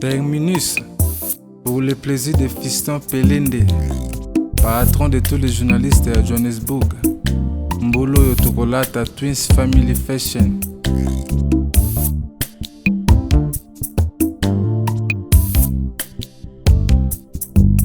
Terminus pour le plaisir de Fiston Pelende, patron de tous les journalistes à Johannesburg. Mbolo oyo tokolata Twins Family Fashion.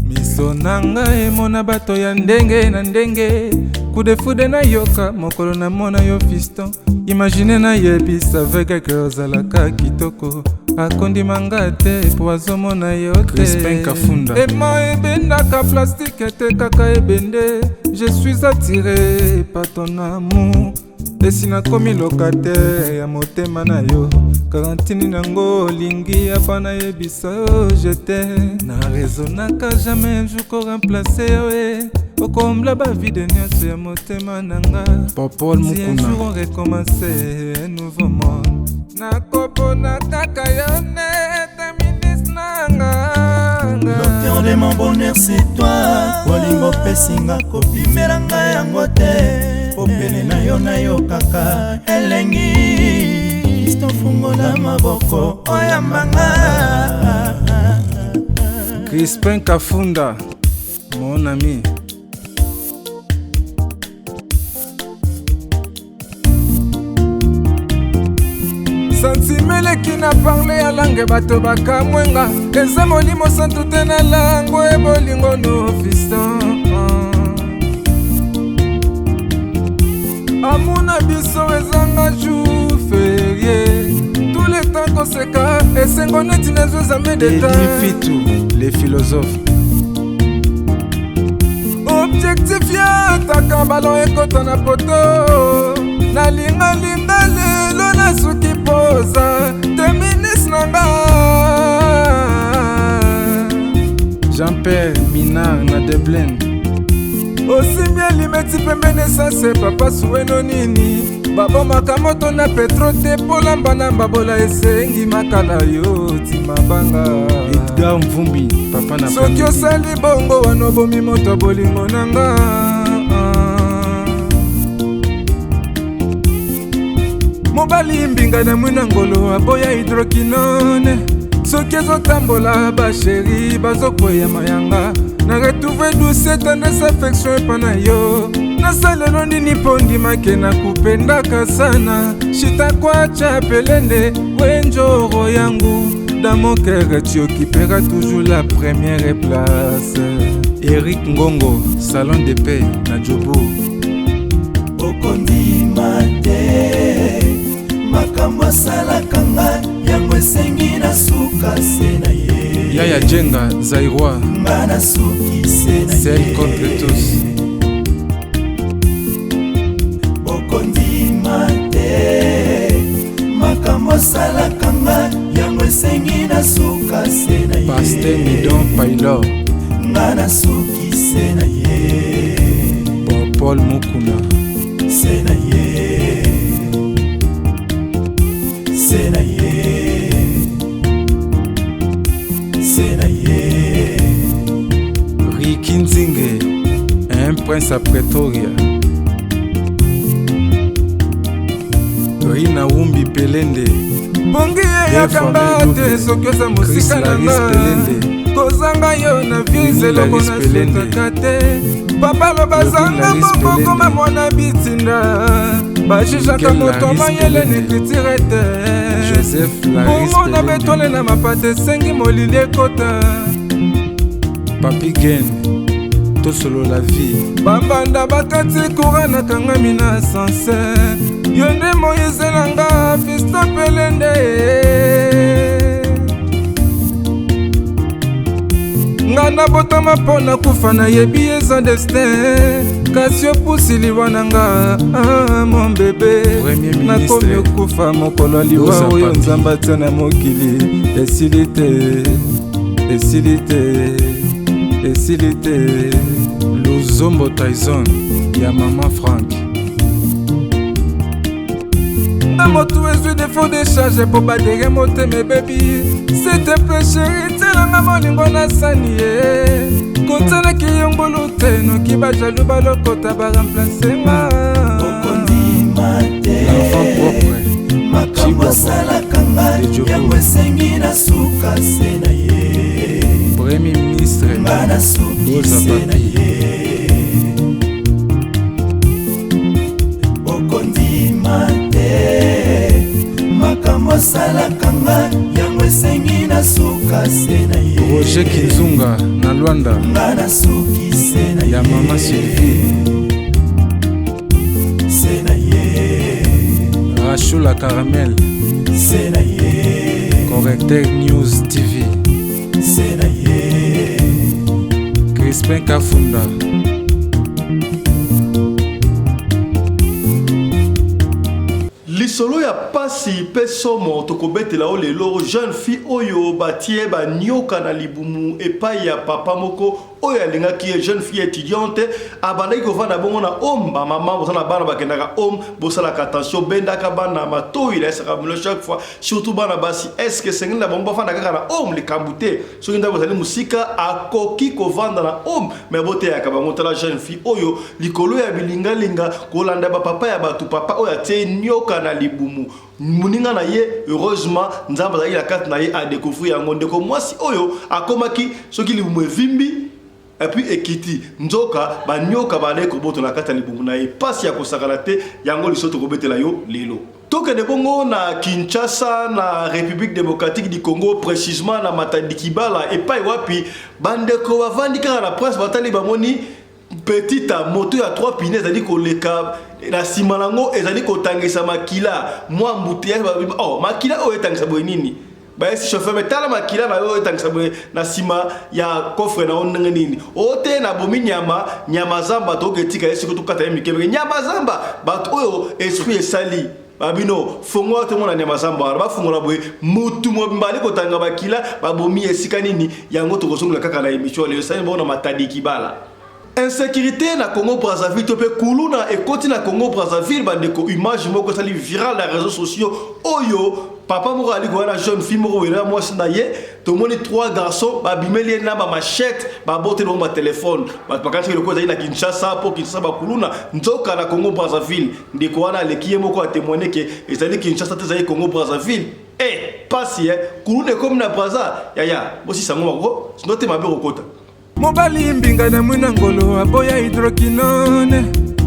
Miso na ngai emona bato ya ndenge na ndenge kudefude nayoka mokolo namona yo fiston imagine nayebisa vegeke ozalaka kitoko akondima nga te po azomona yo te Kafunda. Ema ebendaka plastike te kaka ebende je suis attiré par ton amour esi nakomi locataire ya motema na yo karantini nango olingi apa nayebisa yo je te na raisonnaka jamais un jour ko remplace yo e okombla bavide nyonso ya motema na nga Popol si un Mukuna. jour on recommence un nouveau monde nakopona kaka yo nde terminus na nga L'auteur de mon bonheur c'est toi bolingo opesi nga kopimela ngai yango te po pene na yo nayokaka elengi kristo fungola maboko oyamba nga Crispin Kafunda, mon ami. Sentiment eleki na parle ya langue bato bakamwenga eza molimo santu te na lango ebolingo no fiston amour na biso ezanga jour ferie tout le temps koseka esengo neti nazo examen Eddie d'état Fitou, les philosophes. Objectif ya ataka balon ekota na poto nalingalinga lelo nasuki poza terminus na nga Jean-Pierre Minard na Dublin. Osimbi elimeti pembeni esanse papa suweno nini babomaka moto na petro te polamba na mbabola esengi makala yo timabanga Edgar Mvumbi, papa na soki Pamidi. osali bongo wana obomi moto ya bolingo na nga mobali mbinga na mwina ngolo aboya hydroquinone soki ezotambola basheri bazokweya mayanga na retrouve douce tendresse affection epa na yo nasalelo nini mpo ndimake nakupendaka sana shitakwacha pelende wenjoro yangu dans mon cœur tu occuperas toujours la première place. Eric Ngongo, salon de paix na Jobourg. Okondima te makambo asalaka nga yango esengi nasuka se na ye Yaya Djenga, Zaïrois, nga nasuki se na seul ye contre tous. Okondima te makambo asalaka nga yango esengi nasuka se na ye Pasteur Midon Paylor, nga nasuki se na ye Paul Mukuna. Se na ye se na ye se na ye Ricky Nzingue, un prince à Pretoria. Rina Wumbi Pelende, Bongi eyakamba te soki oza Chris mosika na Laris nga Pelende, kozanga yo na Winnie vise eloko Laris Pelende. nasutaka te papa loba Claudine zanga Laris bongo Pelende. koma mwana bitinda bajujaka Miguel moto Laris mayele na Pelende. écriture te Joseph Laris bongo na Pelende, betole na mapata esengi molili ekota Papi Gen, Tosolo la vie, bambanda bakati courant nakangami na ascenseur yo nde moise na nga fisto pelende nga nabotama mpo na kufa nayebi eza destin kasi opusi liwa na nga ah, mon bebe Premier ministre. Nakomi okufa mokolo ya liwa Rosa oyo Papi. nzambe atia na mokili esili te esili te esili te Luzombo Tyson, ya Maman Frank. Na motu ezwi defo de charge mpo badere motema ebebi s'il te plaît chéri tielanga molingo nasani ye kotialaki yo ngulu te noki bajalu balokota baremplace nga Okondima te L'enfant propre, makambo Chibwabwa. asalaka nga De yango Djogo. Yango esengi na suka se na ye. Premier ministre Nga na suki Rosa se na Papi. ye. Okondima te makambo osalaka nga, yango esengi na suka se na ye. Roger Kinzunga na Luanda. Nga na suki se na ye. Ya mama Sylvie. Se na ye. Rachou la Caramel. Se na ye. Correcteur News TV. Se na ye. Crispin Kafunda. Lisolo ya pasi pe somo tokobetela o lelo, jeune fille oyo batie banyoka na libumu epai ya papa moko oyo alingaki ye. Jeune fille étudiante abandaki kovanda bongo na home. Bamama boza na bana bakendaka home, bosalaka attention, bendaka bana matoi, nayesaka bino chaque fois, surtout bana basi. Est-ce que esengeli na bango bafanda kaka na home? Likambo te, soki ndako ezali mosika akoki kovanda na home, mais boteyaka bango. Tala jeune fille oyo, likolo ya bilingalinga, kolanda bapapa ya bato, papa oyo atie nyoka na libumu moninga na ye. Heureusement Nzambe azalaki na kati na ye, adécouvrir yango. Ndeko mwasi oyo akomaki soki libumu evimbi et puis ekiti, nzoka banyoka bazali kobotola na kati ya libumu na ye. Pasi ya kosakana te. Yango liso tokobetela yo lelo. Tokende bongo na Kinshasa, na République démocratique du Congo, précisement na Matadi Kibala, epai wapi bandeko bavandi kaka na prince, batali, bamoni petite moto ya 3 pine ezali koleka, na nsima nango ezali kotangisa makila, mwa embouteillage. Oh, makila oyo etangisa boye nini? Bayesi chauffeur: "Me tala makila na yo etangisa boye na nsima ya coffre na yo, ndenge nini?" "O te, nabomi nyama, nyama zamba, tokoki etika ye sikoyo, tokata ye mikemeke." Nyama zamba, bato oyo esprit esali babino, fongola tomona nyama zamba wana. Bafungola boye, mutu mobimba ali kotanga bakila. Babomi esika nini? Yango tokozongela kaka na émission lelo. Esali bongo na Matadi Kibala. Insécurité na Congo Brazzaville to mpe kuluna ekoti na Congo Brazzaville. Bandeko, image moko esali viral na réseaux sociaux oyo papa moko ali koya na jeune fille moko boye na mwasi na ye. Tomoni trois garçons babimeli ye na bamachette, baboteli bango batelefone. Bato bakanisi eloko ezali na Kinshasa, mpo Kinshasa bakuluna, nzoka na Congo Brazzaville. Ndeko wana aleki ye moko atémoigne ke ezali Kinshasa te, ezali Congo Brazzaville. E pasi e kuluna ekomi na Braza. Yaya, bosisa yango mako, sinon te mabe kokota. Mobali mbinga na mwina ngolo aboya hydroquinone,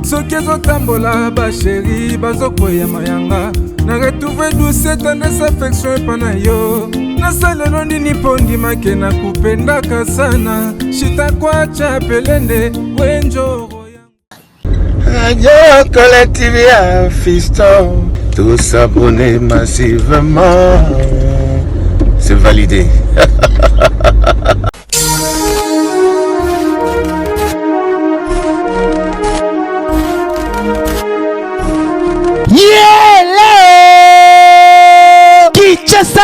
soki ezotambola bachéri bazokweya mayanga. Na retrouve douce tendresse, affection epa na yo. Nasalelo nini mpo ndimake na kupendaka sana? Shitakwacha pelende wenjoro. Radio Collective ya Fiston. Tous s'abonner massivement. C'est validé. Yele Kinshasa,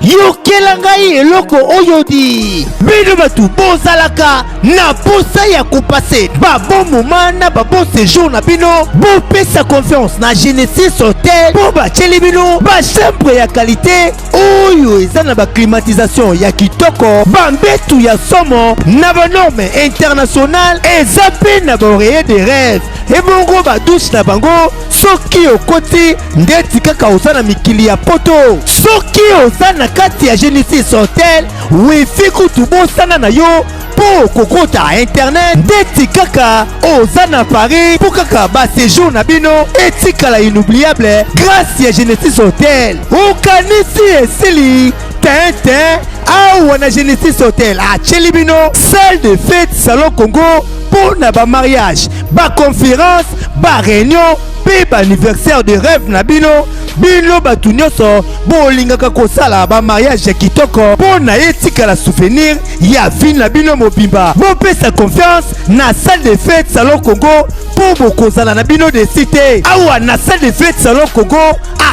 yokela ngai eloko oyo di bino bato bozalaka na posa ya kopasser babon moment na babon séjour na bino. Bopesa confiance na Genesis Hotel mpo batieli bino bachambre ya qualité oyo eza na baclimatisation ya kitoko, bambetu ya somo na banorme internationale, eza mpe na baoreiller de rêve. Ebongo badouche na bango, soki okoti ndeti kaka oza na mikili ya poto. Soki oza na kati ya Genesis Hotel, wifi kutu bosana na yo, mpo kokota internet ndeti kaka oza na Paris, mpo kaka baséjour na bino etikala inoubliable grâce ya Genesis Hotel. Okanisi esili tintin? Awa na Genesis Hotel atieli bino salle de fête Salon Congo mpo na bamariage, baconférence, baréunion mpe baanniversaire de rêve na bino. Bino bato nyonso bolingaka kosala bamariage ya kitoko mpo na etikala souvenir ya vie na bino mobimba, bopesa confiance na salle de fête Salon Congo mpo bokozala na bino déçus te. Awa na salle de fête Salon Congo,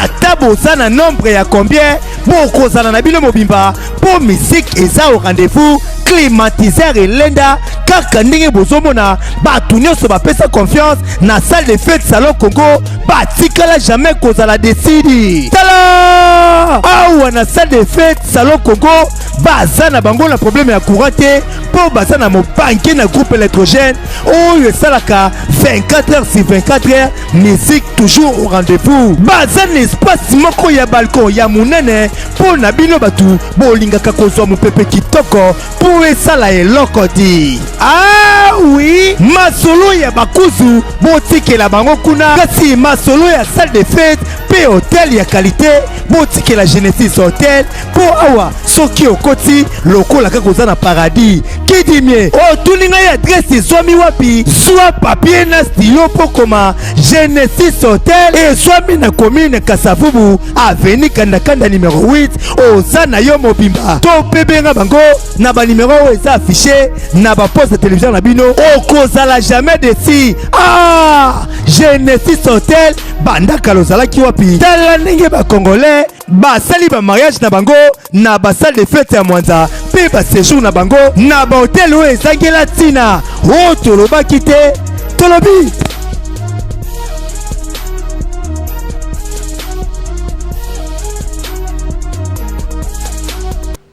ata boza na nombre ya combien, bokozala na bino mobimba mpo musique eza au rendez-vous, climatiseur elenda kaka ndenge bozomona. Bato nyonso bapesa confiance na salle de fête Salon Congo batikala jamais kozala déçus. Tala awa. Awa na salle de fete Salon Congo baza na bango na problème ya courant te mpo baza na mobanke na groupe électrogène oyo esalaka 24 heures sur 24 heures, musique toujours au rendez-vous. Baza na espace moko ya balcon ya monene mpo na bino bato bolingaka kozwa mopepe kitoko mpo esala eloko di. Ah oui, masolo ya bakuzu botikela bango kuna, kasi masolo ya salle de fete mpe hotel ya qualité botikela Genesis Hotel, mpo awa soki okoti lokola kaka oza na paradis. Kidimie otuni ngai adresse ezwami wapi? Zwa papier na stylo mpo koma: Genesis Hotel ezwami na commune Kasavubu, avenue Kandakanda numero 8. Oza na yo mobimba to mpe benga bango na banimero oyo eza affiché na baposte ya télévision na bino, okozala jamais déçu. Ah, Genesis Hotel, banda kala ozalaki wapi? Tala ndenge bacongolais basali bamariage na bango na basalle de fete ya Mwanza mpe baséjour na bango na bahotel oyo ezangela ntina. Oyo tolobaki te, tolobi.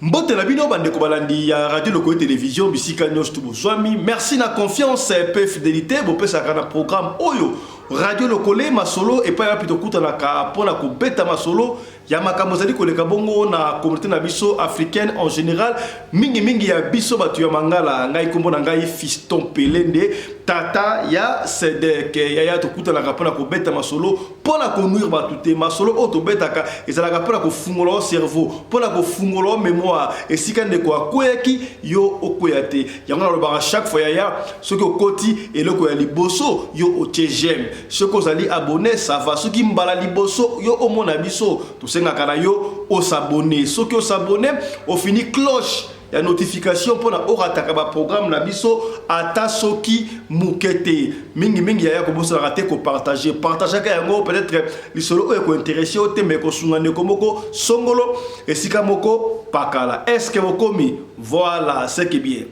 Mbote na bino bandeko balandi ya Radio Lokole Télévision bisika nyonso tu bozwami. Merci na confiance mpe fidélité bopesaka na programme oyo Radio Lokole Masolo, epai wapi tokutanaka mpona kobeta masolo ya makambo ezali koleka bongo na communauté na biso africaine en général, mingimingi ya biso bato ya Mangala. Ngai, nkombo na ngai Fiston Pelende, tata ya Sedek. Yaya, tokutanaka mpona kobeta masolo, mpona konuire bato te. Masolo oyo tobetaka ezalaka mpona kofungola yo cerveau, mpona kofungola yo mémoire. Esika ndeko akweyaki, yo okweya te. Yango nalobaka chaque fois, yaya, soki okoti, eloko ya liboso yo otie j'aime. Soki ozali abonné, ça va. Soki mbala liboso yo omona biso, tosengaka na yo os'abonner. Soki os'abonner, ofini cloche ya notification mpona orataka baprogramme na biso ata soki moke te. Mingimingi, yaya, kobosanaka te kopartager. Partageaka yango. Peut-être lisolo oyo ekointéresser yo te, mais kosunga ndeko moko songolo esika moko pakala. Est ce que bokomi? Voilà, c'est que bien.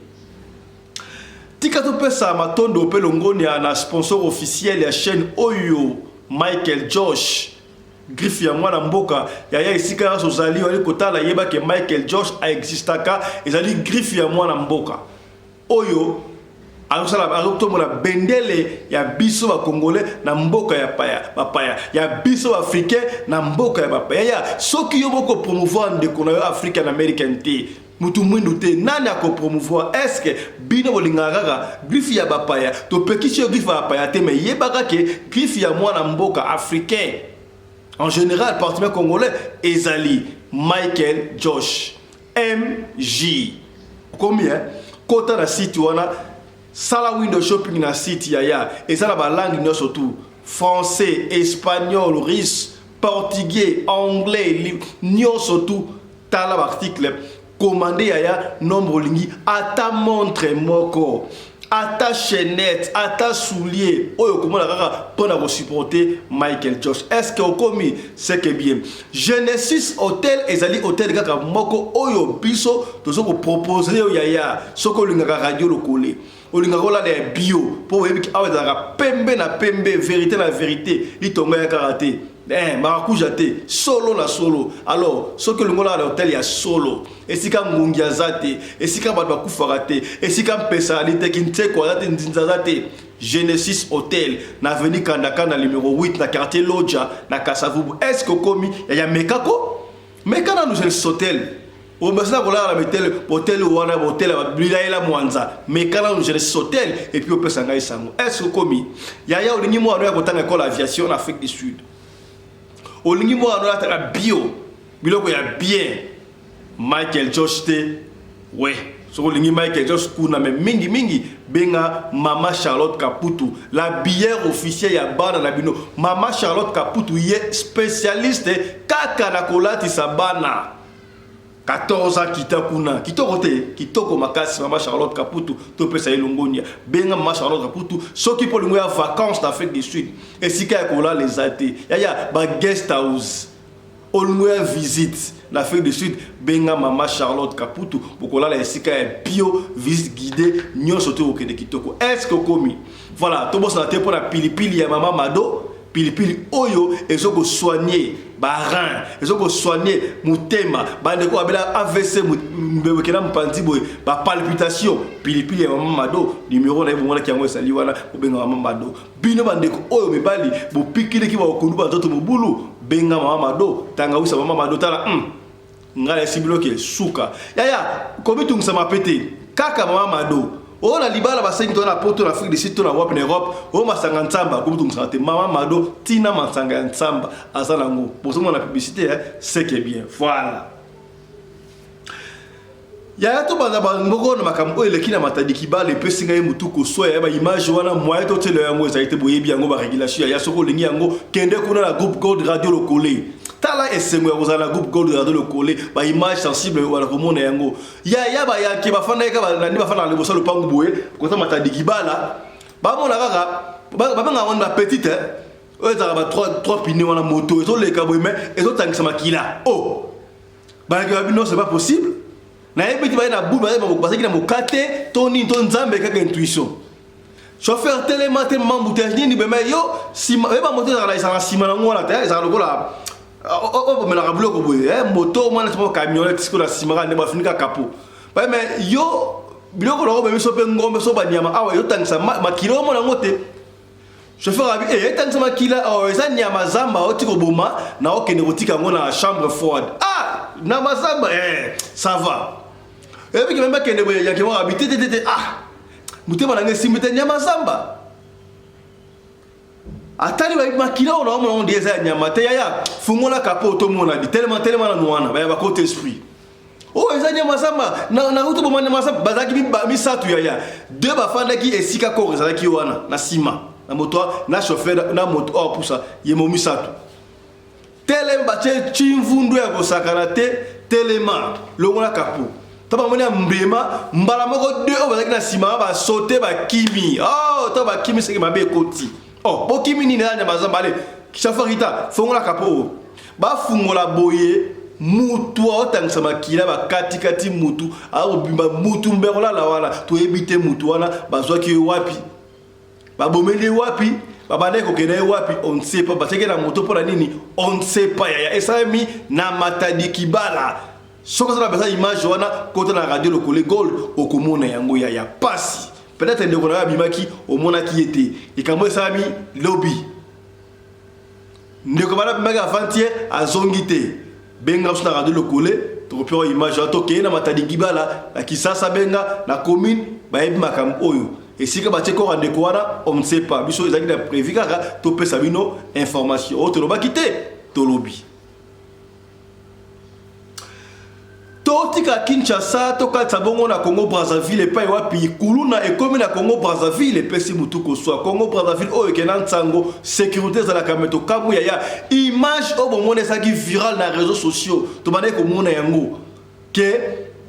Tika topesa matondo mpe longonia na sponsor officiel ya chaîne oyo, Michael Josh, griffe ya mwana mboka. Yaya, esika nyonso ozali, ozali kotala, yebake Michael Josh aexistaka. Ezali griffe ya mwana mboka oyo azosala, azotombola bendele ya biso bacongolais na mboka ya paya, bapaya, ya biso baafricain na mboka ya bapaya. Ya soki yo moko promouvoir ndeko na yo African American te, mutu mwindu te, nani akopromouvoir? Est-ce bino bolingaka kaka griffe ya bapaya? Topekisi yo griffe ya bapaya te, mais yebaka ke griffe ya mwana mboka africain en général, particulièrement congolais, ezali Michael Josh MJ. Komi kota na site wana, sala window shopping na site. Yaya, eza na balangue nyonso tu: français, espagnol, russe, portugais, anglais, nyonso tu. Tala baarticle, commande, yaya, nombre olingi, ata montre moko, ata chaînette, ata soulier oyo okomona kaka mpona kosupporter Michael Josh. Est ce que okomi? C'est que bien. Genesis Hotel ezali hotel kaka moko oyo biso toza kopropose yo. Yaya, soki olingaka Radio Lokole, olingaka olala ya bio, mpo oyebiki awa ezalaka pembe na pembe, vérité na vérité, litongo ya kaka te, marakuja te, solo na solo. Alors soki olingi olala na hotel ya solo, esika ngungi aza te, esika bato bakufaka te, esika mpesa ali te, kintseko aza te, nzinza aza te, Genesis Hotel na avenue Kandakanda numéro 8, na quartier Lodja na Kasavubu. Est ce que okomi? Ya mekako, meka nanu Genesis Hotel. Obasina kolala na metele hotel wana, hotel ya bilayela Mwanza. Meka nanu Genesis Hotel et puis opesa ngai sango. Est ce que okomi? Yaya, olingi mwana oyo ya kotanga école aviation na Afrique du Sud, olingi mwana oyo ataka bio, biloko ya bien, Michael Josh te? We, soki olingi Michael Josh kuna, mais mingimingi benga Mama Charlotte Kaputu, la bière officielle ya bana na bino. Mama Charlotte Kaputu, ye spécialiste kaka na kolatisa bana 14 ans. Kita kuna, kitoko te? Kitoko makasi. Mama Charlotte Kaputu, topesa ye longonia. Benga Mama Charlotte Kaputu soki mpo olingo ya vacance na Afrique du Sud, esika ya kolala eza te, yaya, baguest house, olingo ya visite na Afrique du Sud, benga Mama Charlotte Kaputu. Bokolala esika ya bio, visite guidée nyonso te, okende kitoko. Est ce que okomi? Voilà, tobosana te mpona pilipili ya Mama Mado. Pilipili oyo ezo ko soigner ba rein, ezo ko soigner motema, bandeko babela AVC mbeweke na mpanzi boye, ba palpitation, pilipili ya mama Mado, numero na ye bomonaki yango ezali wana, bobenga mama Mado. Bino bandeko oyo mibali bopikiliki ba okundu ba nzoto mobulu, benga mama Mado, tangawisa mama Mado tala Ngai nayesi bino ke suka. Yaya, komitungisa mape te. Kaka mama Mado. Oyo na libala basengi to na poto na Afrique du Sud to na wapi na Europe, oyo masanga ntsamba komitungisaka te. Mama Mado tina masanga ya ntsamba aza nango. Bozomona publicité hein, c'est que bien. Voilà. Yaya tobanda bangoko na makambo oyo eleki na Matadi Kibala epesi ngai motu koswa yaya ba image wana moyen totiela yango ezali te boyebi yango ba régulation yaya soki olingi yango kende kuna na groupe Gold Radio Lokole tala esengo ya kozala na groupe Gold Radio Lokole ba image sensible wana komona yango yaya bayake bafandaki kaka nani bafandaka liboso ya lopango boye kota Matadi Kibala bamona kaka babengaka yango na petite oyo ezalaka ba 3 pine wana moto ezoleka boye mais ezotangisa makila oh Bayaki babi non c'est pas possible. Nayebi te baye na boule baye bazalaki na mokate to nini to nzambe kaka intuition. Chauffeur telema te embouteillage nini bema yo sima oyeba moto ezalaka ezalaka sima nango wana te ezalaka lokola oyo bomelaka biloko boye eh, moto mwana ti camionnette sikoyo na nsima kaka nde bafinika kapo baye me yo biloko nango omemi so mpe ngombe so banyama awa ezotangisa makila omona yango te Chauffeur abi eh etangisa makila oh eza nyama zamba oti koboma na okende kotika yango na chambre froide. Ah na mazamba eh ça va. Ebi ke memba kende boye yake moko abi te te te ah motema na ngai esimbi te nyama zamba. Atali ba makila oyo na omona ngo eza ya nyama te yaya fungola kapo otomona di telema telema na wana baya bakota esprit. oyo oh, eza nyama zamba na uta boma nyama zamba bazalaki misato yaya deux bafandaki esika koro ezalaki wana na nsima na moto na chauffeur na moto oyo apusa ye mo misato telema batie chimvundu ya kosakana te telema longola kapo to bamoni ya mbema mbala moko deux oyo bazalaki na nsima basote bakimi oh, to bakimi seke mabe ekoti oh, bokimi nini eza nyama zamba ale chauffeur kita fongola kapo oyo Bafungola boye mutu aotangisa makila bakatikati mutu akobimba mutu mbe akolala wana toyebi te mutu wana bazwaki ye wapi babomeli ye wapi babandaki kokende ye wapi on ne sait pas batiaki na moto mpo na nini on ne sait pas yaya esalemi na matadi kibala soki oza na beza image wana kota na radio lokole gold okomona yango yaya pasi peut-être ndeko na yo abimaki omonaki ye te likambo esalami lobi Ndeko bana bimaki avant-hier azongi te. Benga biso na radio lokole tokopia image wana tokei na Matadi Kibala na Kisasa benga na commune bayebi makambo oyo esika batie kora ndeko wana on ne sait pas biso ezalaki na prévu kaka topesa bino information oyo tolobaki te tolobi Totika Kinshasa tokatisa bongo na Congo Brazzaville epai wapi kuluna ekomi na Congo Brazzaville epesi mutu koswa. Congo Brazzaville oyo ekenda nsango securite ezalaka me tokamwi yaya image oyo bomona ezalaki viral na réseaux sociaux tobandaki komona yango ke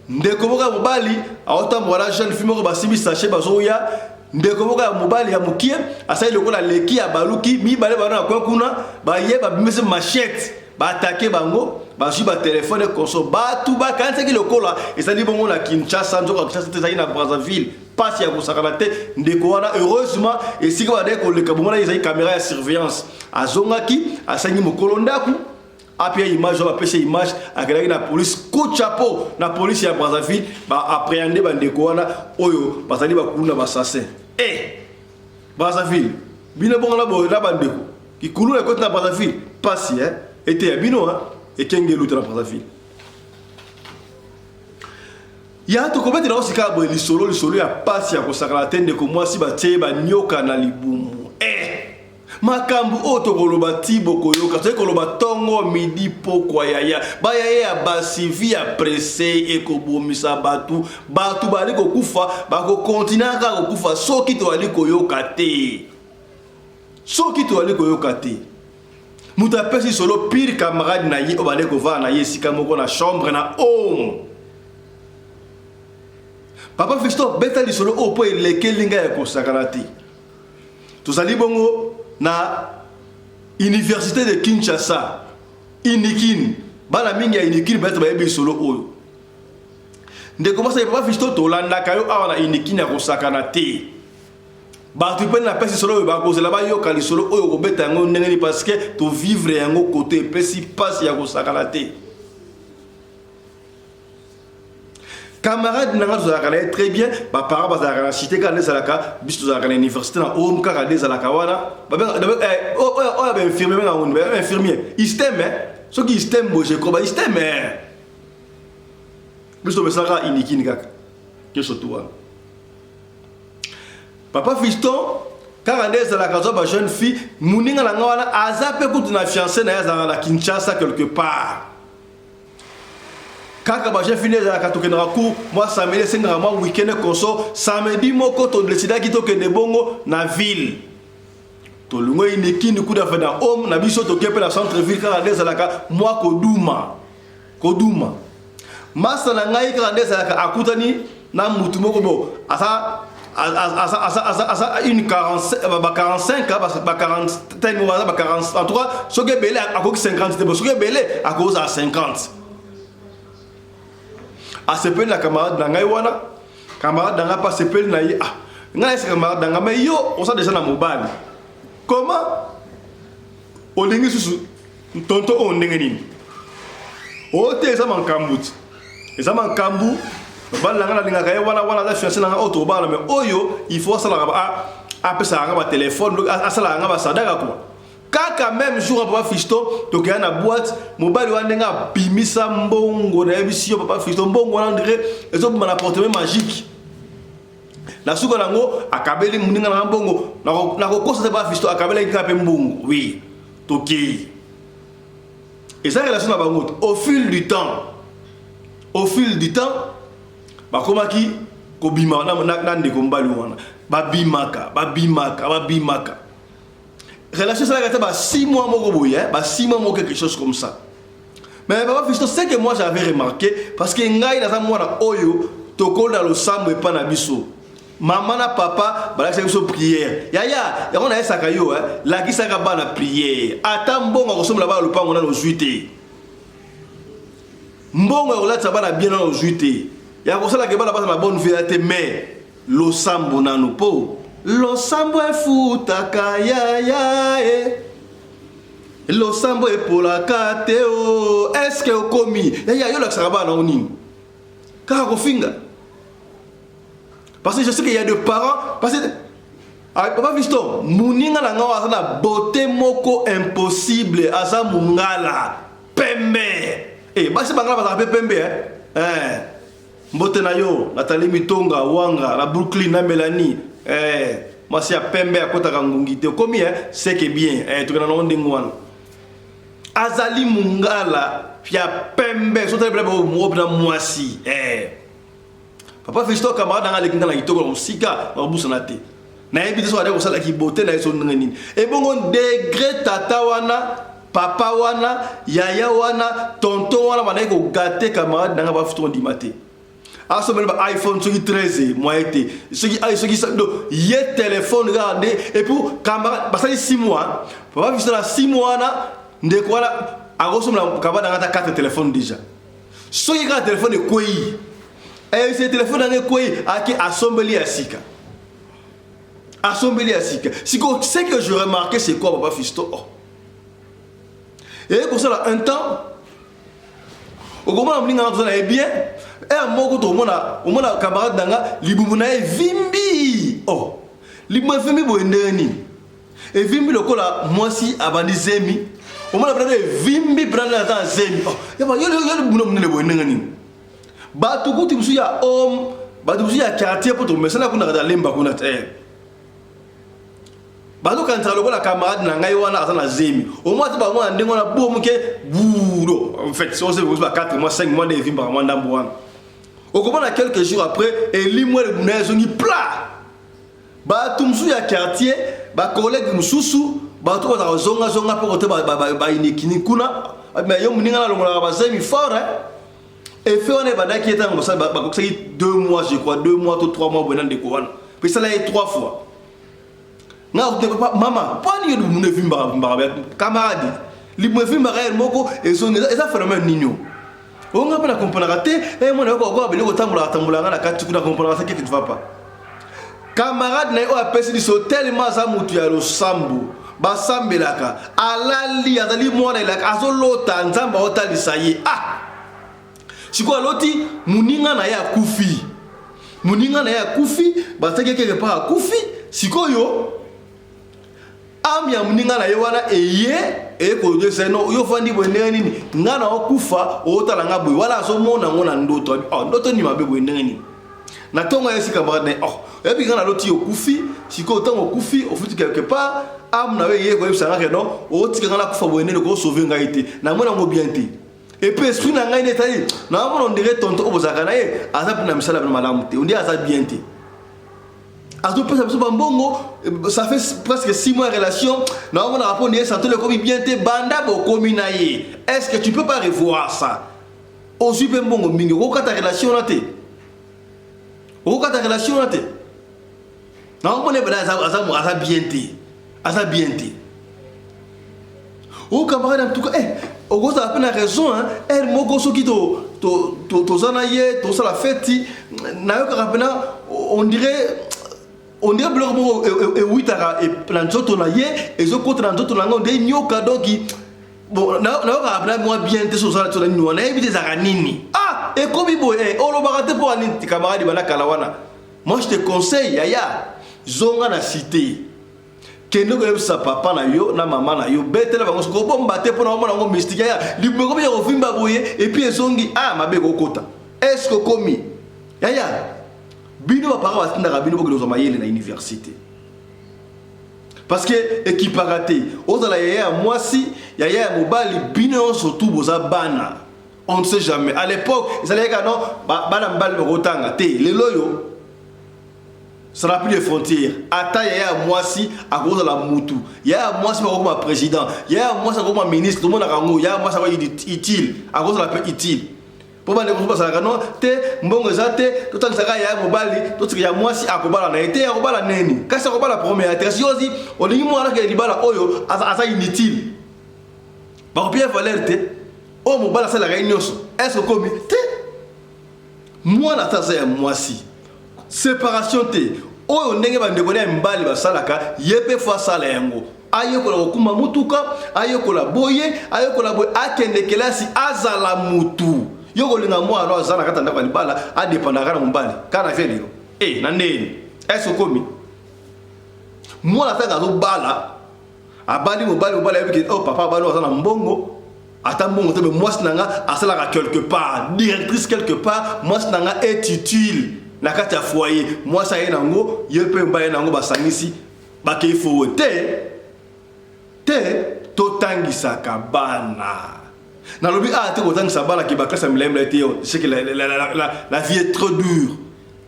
ndeko moko ya mobali aotambola na jeune fille moko basimbi sachet bazoya ndeko moko ya mobali ya mokie asali lokola leki abaluki mibale bana na coin kuna baye babimisi machette Ba attaquer bango, bazui ba telephone et consort. Batu bakanisaki lokola ezali bongo na Kinshasa, nzoka Kinshasa te ezali na Brazzaville. Pasi ya kosakana te ndeko wana heureusement esika bandaki koleka bomonaki ezali camera ya surveillance. Azongaki asengi mokolo ndaku apia image oyo bapesi image akendaki na police coup de chapeau na police ya Brazzaville ba appréhender bandeko wana oyo bazali bakuluna bassassin. Eh Brazzaville bino bongo na boye na bandeko kikuluna ekoti na Brazzaville pasi eh eteya bino hein ekenge eluta na Brazzaville ya tokobetela yo sika boye lisolo lisolo ya pasi ya kosakana te ndeko mwasi batie banyoka na libumu eh makambo oyo tokoloba ti bokoyoka toyei koloba ntongo midi pokwa yaya bayaya ya basi vi ya presse ekobomisa bato bato bazali kokufa bakokontinue kaka kokufa soki tozali koyoka te soki tozali koyoka te moto apesi solo pire camarade na ye oyo bazali kovanda na ye esika moko na chambre na home papa fiston beta lisolo oyo mpo elekeli ngai ya kosakana te tozali bongo na université de kinshasa unikin bana mingi ya unikin peut-être bayebi lisolo oyo ndeko mwasi papa fiston tolandaka yo awa na unikin ya kosakana te. Bato mpe napesi lisolo oyo bakozela bayoka lisolo oyo okobeta yango ndenge nini parce que tovivre yango kote epesi mpasi ya kosakana te. Camarade na nga tozalaka na ye très bien, baparent bazalaka na cité kaka nde ezalaka, biso tozalaka na université na home kaka nde ezalaka wana. Oyo bainfirmier benga ngo infirmier istem, soki istem boye je crois ba istem, biso tomesalaka inikini kaka nyonso tu wana. Papa Fiston kaka nde ezalaka azwa ba jeune fille, moninga na nga wana aza mpe kutu na fiancé na ye azalaka na Kinshasa quelque part. Kaka ba jeune fille nde ezalaka tokendaka cours mwa samedi, esengaka mwa weekend konso. Samedi moko todecidaki tokende bongo na ville, tolongwe inikini kuda fe na home na biso, toke mpe na centre ville kaka nde ezalaka mwa koduma koduma. Masta na ngai kaka nde ezalaka akutani na mutu moko bo aza aza aza aza aza une 45 ba 45 ba 40 moko aza ba 40 en tout cas, soki ebele akoki 50 te, bo soki ebele akozala 50. Asepeli na camarade na ngai wana, camarade na ngai mpe asepeli na ye. Ah, ngai nayesi camarade na ngai, mais yo oza déjà na mobali, comment olingi susu tonto oyo ndenge nini? Oyo te, eza makambo ti eza makambo. Mobali na ngai nalingaka ye wana wana, aza fiancé na ngai oyo tobala, mais oyo il faut asalaka, apesaka nga batelefone, asalaka nga basadaka quoi. Kaka même jour, papa Fiston, tokeya na boîte. Mobali wana ndenge abimisa mbongo, nayebisi yo papa Fiston, mbongo wana ndire ezobima na porte-monnaie magique. Na suka nango akabeli moninga na mbongo, nakokosa te papa Fiston, akabelaki kaka mpe mbongo. Oui, tokei, eza relation na bango. Au fil du temps, au fil du temps, bakomaki kobima na ndeko mobali wana, babimaka babimaka babimaka. Relation esalaka te ba 6 mois moko boye, ba 6 mois moko, quelque chose comme ça. Mais papa Fiston, ce que moi j'avais remarqué, parce que ngai naza mwana oyo tokola losambo epa na biso, mama na papa balakisaka biso prière. Yaya, yango nayesaka yo, lakisaka bana prière. Ata mbongo akosomela bana lopango nano ozwi te, mbongo ya kolatisa bana bien nano ozwi te, ya kosalaka bana baza na bonne vie ya te, mais losambo nano, mpo losambo efutaka yaya e losambo epolaka te. O est-ce okomi yaya, yo olakisaka bana nango nini? Kaka kofinga? Parce que je sais qu'il y a des parents, parce que ah, papa Fiston, moninga na nga aza na beauté moko impossible, aza mongala pembe. Eh, basi bangala bazalaka mpe pembe, eh? Eh. Mbote na yo Nathalie Mitonga Wanga na Brooklyn na Mélanie, eh, mwasi ya pembe akotaka ngungi te. Okomi, eh, c'est que bien, eh, tokenda nango ndenge wana. Azali mongala ya pembe, sotali pena moko mpena mwasi, eh. Papa Fiston, camarade nanga aleki nga na kitoko na mosika, nakobusana te. Nayebi te soki ade kosalaki bote na ye so ndenge nini. Ebongo degré tata wana, papa wana, yaya wana, tonton wana bandaki kogâter camarade nanga, bafuta ondima te. Asomeli ba iPhone soki 13 moyen te, soki soki ye telefone kaka nde. Et puis camarade basali 6 mois, papa Fiston, na 6 mois wana ndeko wana akosomela camarade nanga ata 4 telefone déjà. Soki kaka telefone ekwei, ese telefone yango ekwei, ake asombeli ya sika, asombeli ya sika. Siko ce que je remarqué, c'est quoi, papa Fiston? Oh, eye kosala un temps, okomona moninga nga toza na ye bien, heure moko tokomona, omona camarade na nga libumu na ye evimbi. Oh, libumu evimbi boye ndenge nini? Evimbi lokola mwasi abandi zemi. Omona brada evimbi, brada aza na zemi. Oh, yaba yo yo libumu monene boye ndenge nini? Bato kutu mosusu ya homme, bato mosusu ya quartier, mpo tomesana kuna kata lemba kuna te, bazokanisaka lokola camarade na ngai wana aza na zemi. Omoi te bamona ndenge wana bo moke budo. En fait, soki ba 4 mois, 5 mois nde evimbaka mwa ndambo wana. Okomona quelques jours après elimwa, libumu na ezongi plat. Bato mosusu ya quartier, bacollègue mosusu, bato bazala kozongazonga mpo kote bainikini kuna, mais yo moninga nalongolaka bazemi fort. Effet wana ebandaki ye ntango bakokisaki 2 mois, je crois 2 mois to 3 mois boye na ndeko wana, mpe esala ye 3 fois. Nga mama, mpo ani yo libumu evimbaka vimbaka? Camarade, libumu evimbaka ye moko ezongi, eza phénomène nini o onga mpe nakomprenaka te? Mwana yokokoa biloko otambolaka tambolaka nga na kati kuna, komprenaka te, quelque ne va pas. Camarade na ye oyo apesi biso tellement aza mutu ya losambo, basambelaka, alali, azali mwana elaka, azolota Nzambe aotalisa ye. Ah! Sikoyo aloti moninga na ye akufi. Moninga na ye akufi, bataki ye quelque part akufi. Sikoyo ame ya moninga na ye wana eye eye koyebisa ye no yo ofandi boye ndenge nini nga na okufa otala nga boye wana azomona yango na ndoto. Oh, ndoto nini mabe boye ndenge nini? Na ntongo ayesi camarade na ye, oh, oyebi nga naloti okufi. Sikoyo ntango okufi ofuti quelque part, ame na yo eye koyebisa nga ke non, otika nga nakufa boye ndenge okosauve ngai te, namoni yango bien te. Et puis esprit na ngai nde etali naomona on dirait tonton oyo bozalaka na ye aza mpe na misala bino malamu te, on dirait aza bien te, azopesa biso bambongo, ça fait presque 6 mois relation, naomonaka mpo ndiye santolo ekomi bien te banda bokomi na ye. Est-ce que tu peux pas revoir ça? Ozwi mpe mbongo mingi, okokata relation wana te, okokata relation wana te. Naomona ebele aza bien te, aza bien te. O camarade, en tout cas, eh, okozala mpe na raison, hein. Heure moko soki toza na ye, tosala feti, nayokaka mpena on dirait biloko moko ewitaka na nzoto na ye, ezokota na nzoto na ngai, on dirait nyoka. Donc bon, nayokaka mpena mwa bien te. So ozala to na nini wana, nayebi te ezalaka nini. Ah, ekomi boye, olobaka te mpo anini? Camarade, banda kala wana, moi je te conseille, yaya, zonga na cité, kende koyebisa papa na yo na mama na yo, betela bango, soki obomba te mpona omona yango mystique. Yaya, libumu ekomi ya kovimba boye, et puis ezongi, ah, mabe ekokota. Est ce que okomi, yaya? Bino baparents batindaka bino bokende kozwa mayele na université parce que ekipaka te. Ozala yaya ya mwasi, yaya ya mobali, bino nyonso tu boza bana, on ne sait jamais. À l'époque ezalaki kaka non, bana mibali bakotanga te. Lelo oyo ça n'a plus de frontières. Ata yaya ya mwasi akozala mutu, yaya ya mwasi akokoma président, yaya ya mwasi akokoma ministre, tomonaka yango. Yaya ya mwasi akoki utile, akozala mpe utile, mpo bandeko mosusu bazalaka no te, mbongo eza te, totangisaka yaya mobali, totika ya mwasi akobala na ye te. Akobala neni? Kasi akobala premier te. Kasi yo ozi olingi mwana akende libala oyo aza inutile, bakopia valeur te, oyo mobali asalaka ye nyonso. Est-ce okomi te? Mwana ata aza ya mwasi, séparation te. Oyo ndenge bandeko na ya mibali basalaka, ye mpe fo asala yango. Ayekola kokuma mutuka, ayekola boye, ayekola boye, akende kelasi, azala mutu. Yo kolinga mwana aza na kati ya ndako ya libala adépendaka na mobali kaka na vie lelo e na ndeni. Est-ce okomi? Mwana atanga, azobala, abali mobali, mobali ayebi ke oh, papa abali aza na mbongo, ata mbongo te, mais mwasi na nga asalaka quelque part, directrice quelque part, mwasi na nga est utile na kati ya foyer. Mwasi aye nango, ye mpe mobali aye nango, basangisi, bakei forward. Te te, totangisaka bana. Nalobi ah te, kotangisa bana ke baclasse ya milai milai te. C'est que la vie est trop dure.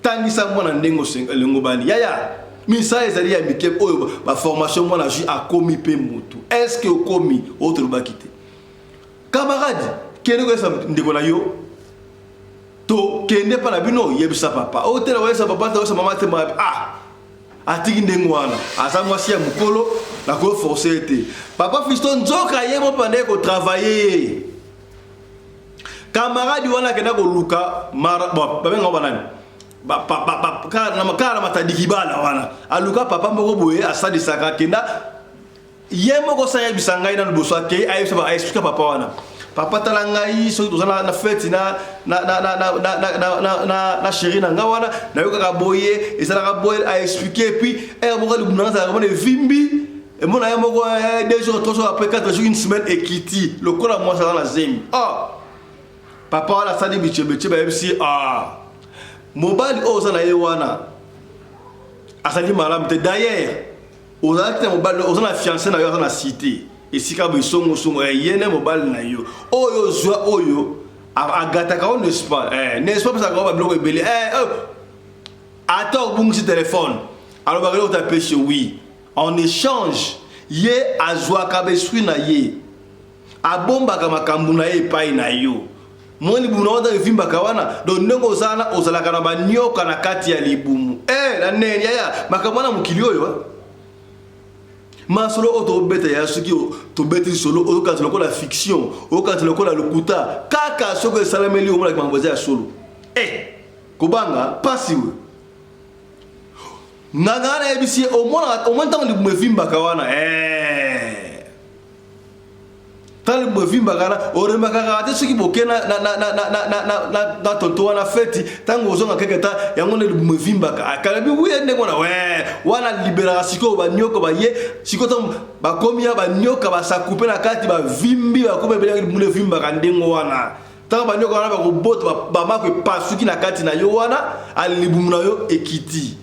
Tangisa mwana ndenge elengo bani, yaya. Misala ezali ya mike oyo baformation, mwana azwi, akomi mpe motu. Est ce que okomi oyo tolobaki te? Camarade, kende koyebisa ndeko na yo to kende mpa na bino, yebisa papa oyo te, na koyebisa papa te, koyebisa mama te. Ah, atiki ndenge wana, aza mwasi ya mokolo, nakoforce ye te. Papa Fiston, nzoka ye mo mpe kotravaille ye. Camarade wana akenda koluka, bon, babenga banani, kaka na Matadi Kibala wana, aluka papa moko boye asalisaka. Akenda ye moko, sa ayebisa ngai na liboso, akei, ayebisa, aexplika papa wana: "Papa, tala ngai, soki toza na feti na chéri na ngai wana, nayokaka boye, ezalaka boye." Aexplike, et puis heure moko libumu na nga ezalaka mona evimbi, emona ye moko 2 jours, 3 jours, après 4 jours, une semaine, ekiti lokola mwasi aza na zemi. Ah, papa wana asali bichebeche, bayebisi: "Ah, mobali oyo oza na ye wana azali malamu te. D'ailleurs ozalaki na mobali, oza na fiancé na yo, aza na cité esika boye, songo ye nde mobali na yo oyo ozwa, oyo agataka o, n'est-ce pas? N'est-ce pas? Pesaka o babiloko ebele, ata obungisi telefone, alobaka eloko tapesi. Oui, en échange ye azwaka baesprit na ye, abombaka makambo na ye epai na yo. Mwa libumu na wana evimbaka wana, donc ndenge oza wana, ozalaka na banioka na kati ya libumu." Na neni, yaya, makambo wana mokili oyo, masolo oyo tobeta ya, soki tobeti solo, oyokanisa lokola fiction, oyokanisa lokola lokuta. Kaka soki esalameli, omonaki makambo eza ya solo. Kobanga pasi we. Nganga wana ayebisi ye omonaka omoni ntango libumu evimbaka wana eh. Ntango libumu evimbaka wana oremaka kaka te soki boke na, na, na, na, na, na, na, na, na tonto wana feti ntango ozonga keke ta yango nde libumu evimbaka akalabi wuye ndenge wana we wana liberaka sikoyo banyoka baye sikoyo ntango bakomi ya banyoka basakupe na kati bavimbi bakomi ebele libumu evimbaka ndenge wana ntango banyoka wana bakobota bamako epasuki na kati na yo wana alibumu na yo ekiti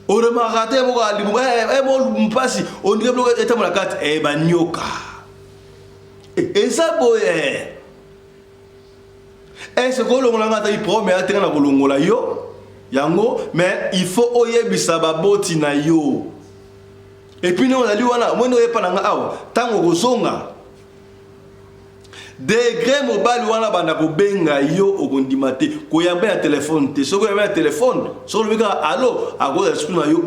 oremarka te moko alibumu eh, eh, mo mpasi ondike biloko etambola na kati eh, banyoka eza boye ese kolongola nga ata iprome atenga na kolongola yo yango mais il faut oyebisa baboti na yo epuis ndenge ozali wana omoni oyepa na nga awa ntango okozonga Degre mobali wana banda kobenga yo okondima te koyamba ya telefone te soki oyamba ya telefone soki olobi kaka alo akozwa esprit na yo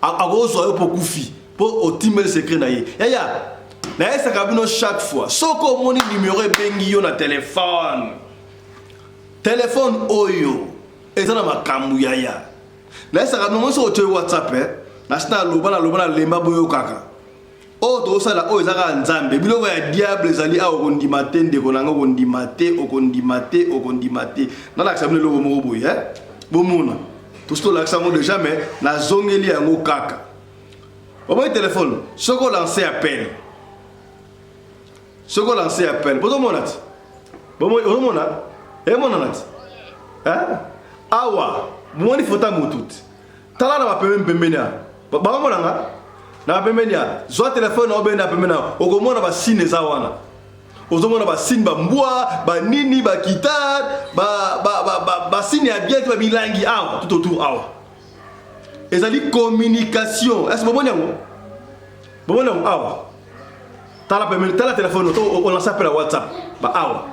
akozwa yo mpo okufi mpo otimbeli secret na ye yaya nayesaka bino chaque fois soki omoni numero ebengi yo na telefone telefone oyo eza na makambo yaya nayesaka bino soki otie whatsapp eh, nasi naloba naloba nalemba boyokaka Oyo tozosala oyo eza kaka nzambe biloko ya diable ezali awa okondima te ndeko na nga okondima te okondima te okondima te nalakisa bino eloko moko boye eh? bomona tosi tolakisa yango deja mais nazongeli yango kaka omoni telefone soki olance appel soki olance appel bozomona ti ozomona emonana ti eh? awa bomoni foto ya motu ti tala na bapembeni pembeni ya bakomona nga na bapembeni ya zwa telefone na obenda pembeni na okomona basine eza wana ozomona basine bambwa banini bakitare basine ya bien te bamilangi awa tout autour awa ezali communication ese bomoni yango bomoni yango awa tala pembeni tala telefone olansa mpe na whatsapp ba awa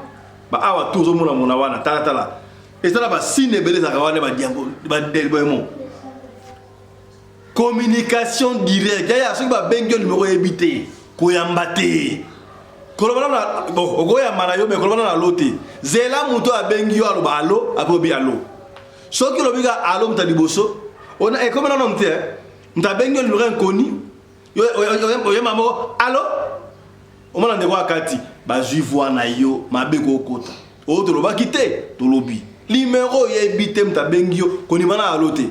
ba awa tu ozomona mona wana tala tala eza na basine ebele ezalaka wana badiango bademo communication direct yaya soki babengi yo numero oyebi te koyamba te koloba na bon okoyamba na yo me koloba na alo te zela moto abengi yo aloba alo akobi alo soki olobi ka alo moto ya liboso ona ekomi nano te moto abengi yo numero inconnu oyamba moko alo Omona ndeko akati bazui voix na yo mabe kokota. Oyo tolobaki te tolobi. Numero oyebi te moto abengi yo kondima na alo te.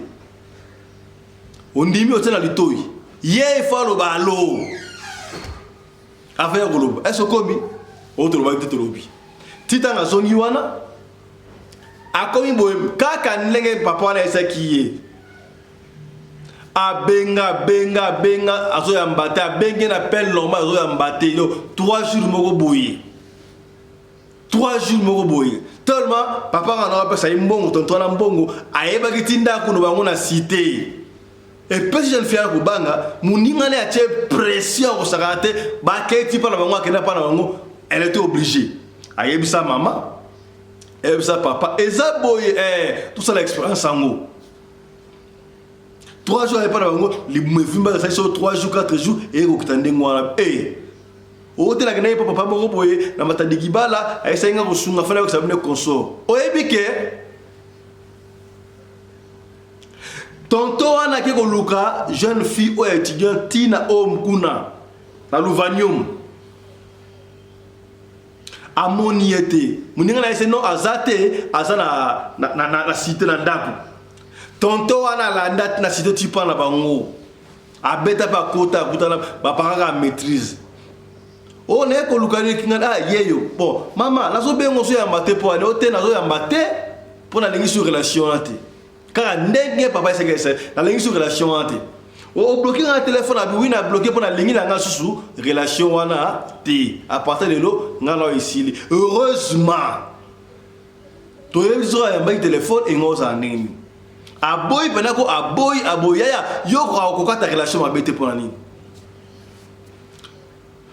Ondimi otie na litoyi. Ye ifo aloba alo. Avant ya koloba. Est-ce okomi? Oyo tolobaki te tolobi. Ti ntango azongi wana akomi boye kaka ndenge papa wana ayesaki ye abenga abenga abenga azoyamba te abenge na appel normal azoyamba te yo 3 jours moko boye 3 jours moko boye tellement papa nga na apesa ye mbongo tonto wana mbongo ayebaki ti ndako na bango na cité epesi jeune fille kobanga moninga na ye atie pression akosakana te baketi mpa na bango akenda mpa na bango elle était obligée ayebisa mama ayebisa papa eza boye eh, tosala expérience yango 3 jours epa na bango libumu evimbaka esali soko 3 jours 4 jours eye kokita ndenge wana e otelaka na ye mpo papa moko boye na matadi kibala ayesaki nga kosunga fana yokisa bino consort oyebi ke tonto wana ake koluka jeune fille oyo étudiant ntina oyo kuna na louvanium amoni ye te moninga na ye se non aza te aza na, na, na, na, na site na ndako tonto wana alanda na site tipa na bango abeta mpe akota akutana bapakaka maîtrise oyo oh, naye koluka lekinga ah yeyo bon mama nazobenga ozoyamba te mpo ani o te nazoyamba te mpo nalingi sur relation wana te kaka ndenge papa esengeli esali nalingi su relation wana te obloke nga na telefone abi wi na bloke mpo nalingi na nga susu relation wana te à partir lelo nga na esili heureusement toyebi soki ayambaki telefone enga ozala ndenge nini aboyi mpena ko aboyi aboyi yaya yo kokata relation mabe te mpo na nini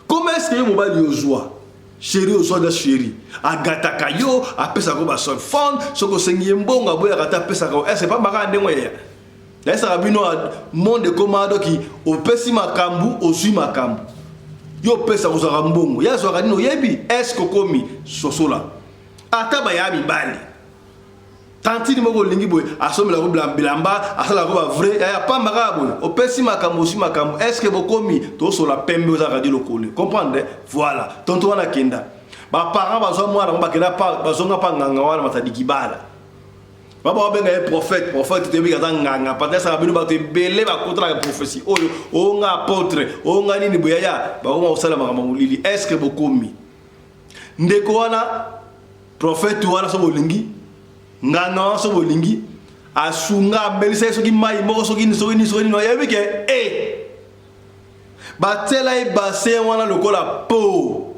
Comment est-ce que yo mobali ozwa chéri ozwa da chéri agataka yo apesaka yo basol fond soki osengi ye mbongo aboyaka te apesaka yo ese pamba kaka ndenge oyeya nayesaka bino monde ekoma doki opesi makambo ozwi makambo yo opesa kozwaka mbongo ye azwaka nini oyebi eske okomi sosola ata baya mibali. Tantine moko olingi boye asombela ko bilamba asala ko ba vrai ya pamba kaka boye opesi makambo osi makambo est ce que bokomi tosola pembe oza radio lokole comprendre voilà tonton wana kenda ba parents bazwa mwana bango bakenda pa bazonga pa nganga wana matadi kibala baba babenga ye prophète prophète toyebi aza nganga pate asala bino bato ebele bakotalaka prophétie oyo onga apôtre onga nini boye yaya bakoma kosala makambo molili est ce que bokomi ndeko wana Prophète wana soki bolingi nganga wana soki bolingi asunga amelisa ye soki mai moko soki nini soki nini soki nini ayebi ke e eh! batiela ye bassin wana lokola po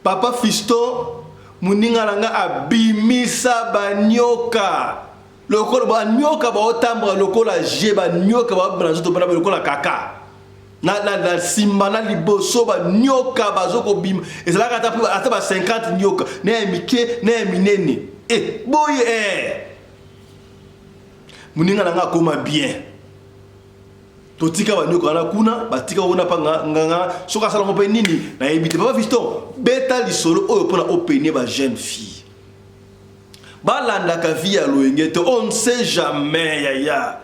papa fiston moninga na nga abimisa banyoka lokola banyoka baotambola lokola je banyoka baobima na nzoto mpona lokola kaka na, na, na nsima na liboso banyoka bazokobima ezalaka ata, ata ba 50 nyoka na ya mike na ya minene e boye eh. moninga na nga akoma bien totika banyoka wana kuna batika kuna mpa nganga soki asalango mpe nini nayebi te papa fiston beta lisolo oyo mpona opene ba jeune fille balandaka vie ya loyenge te on ne sait jamais yaya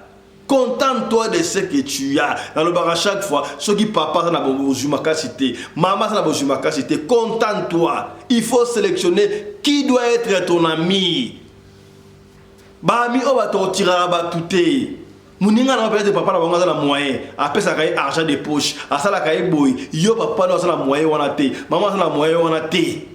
contente-toi de ce que tu as nalobaka chaque fois soki papa aza na bozwi makasi te mama aza na bozwi makasi te contente-toi il faut sélectionner qui doit être ton ami baami oyo bato otiraka bato te moninga na peut-être papa na bango aza na moyen apesaka ye argent de poche asalaka ye boye yo papa no aza na moyen wana te mama aza na moyen wana te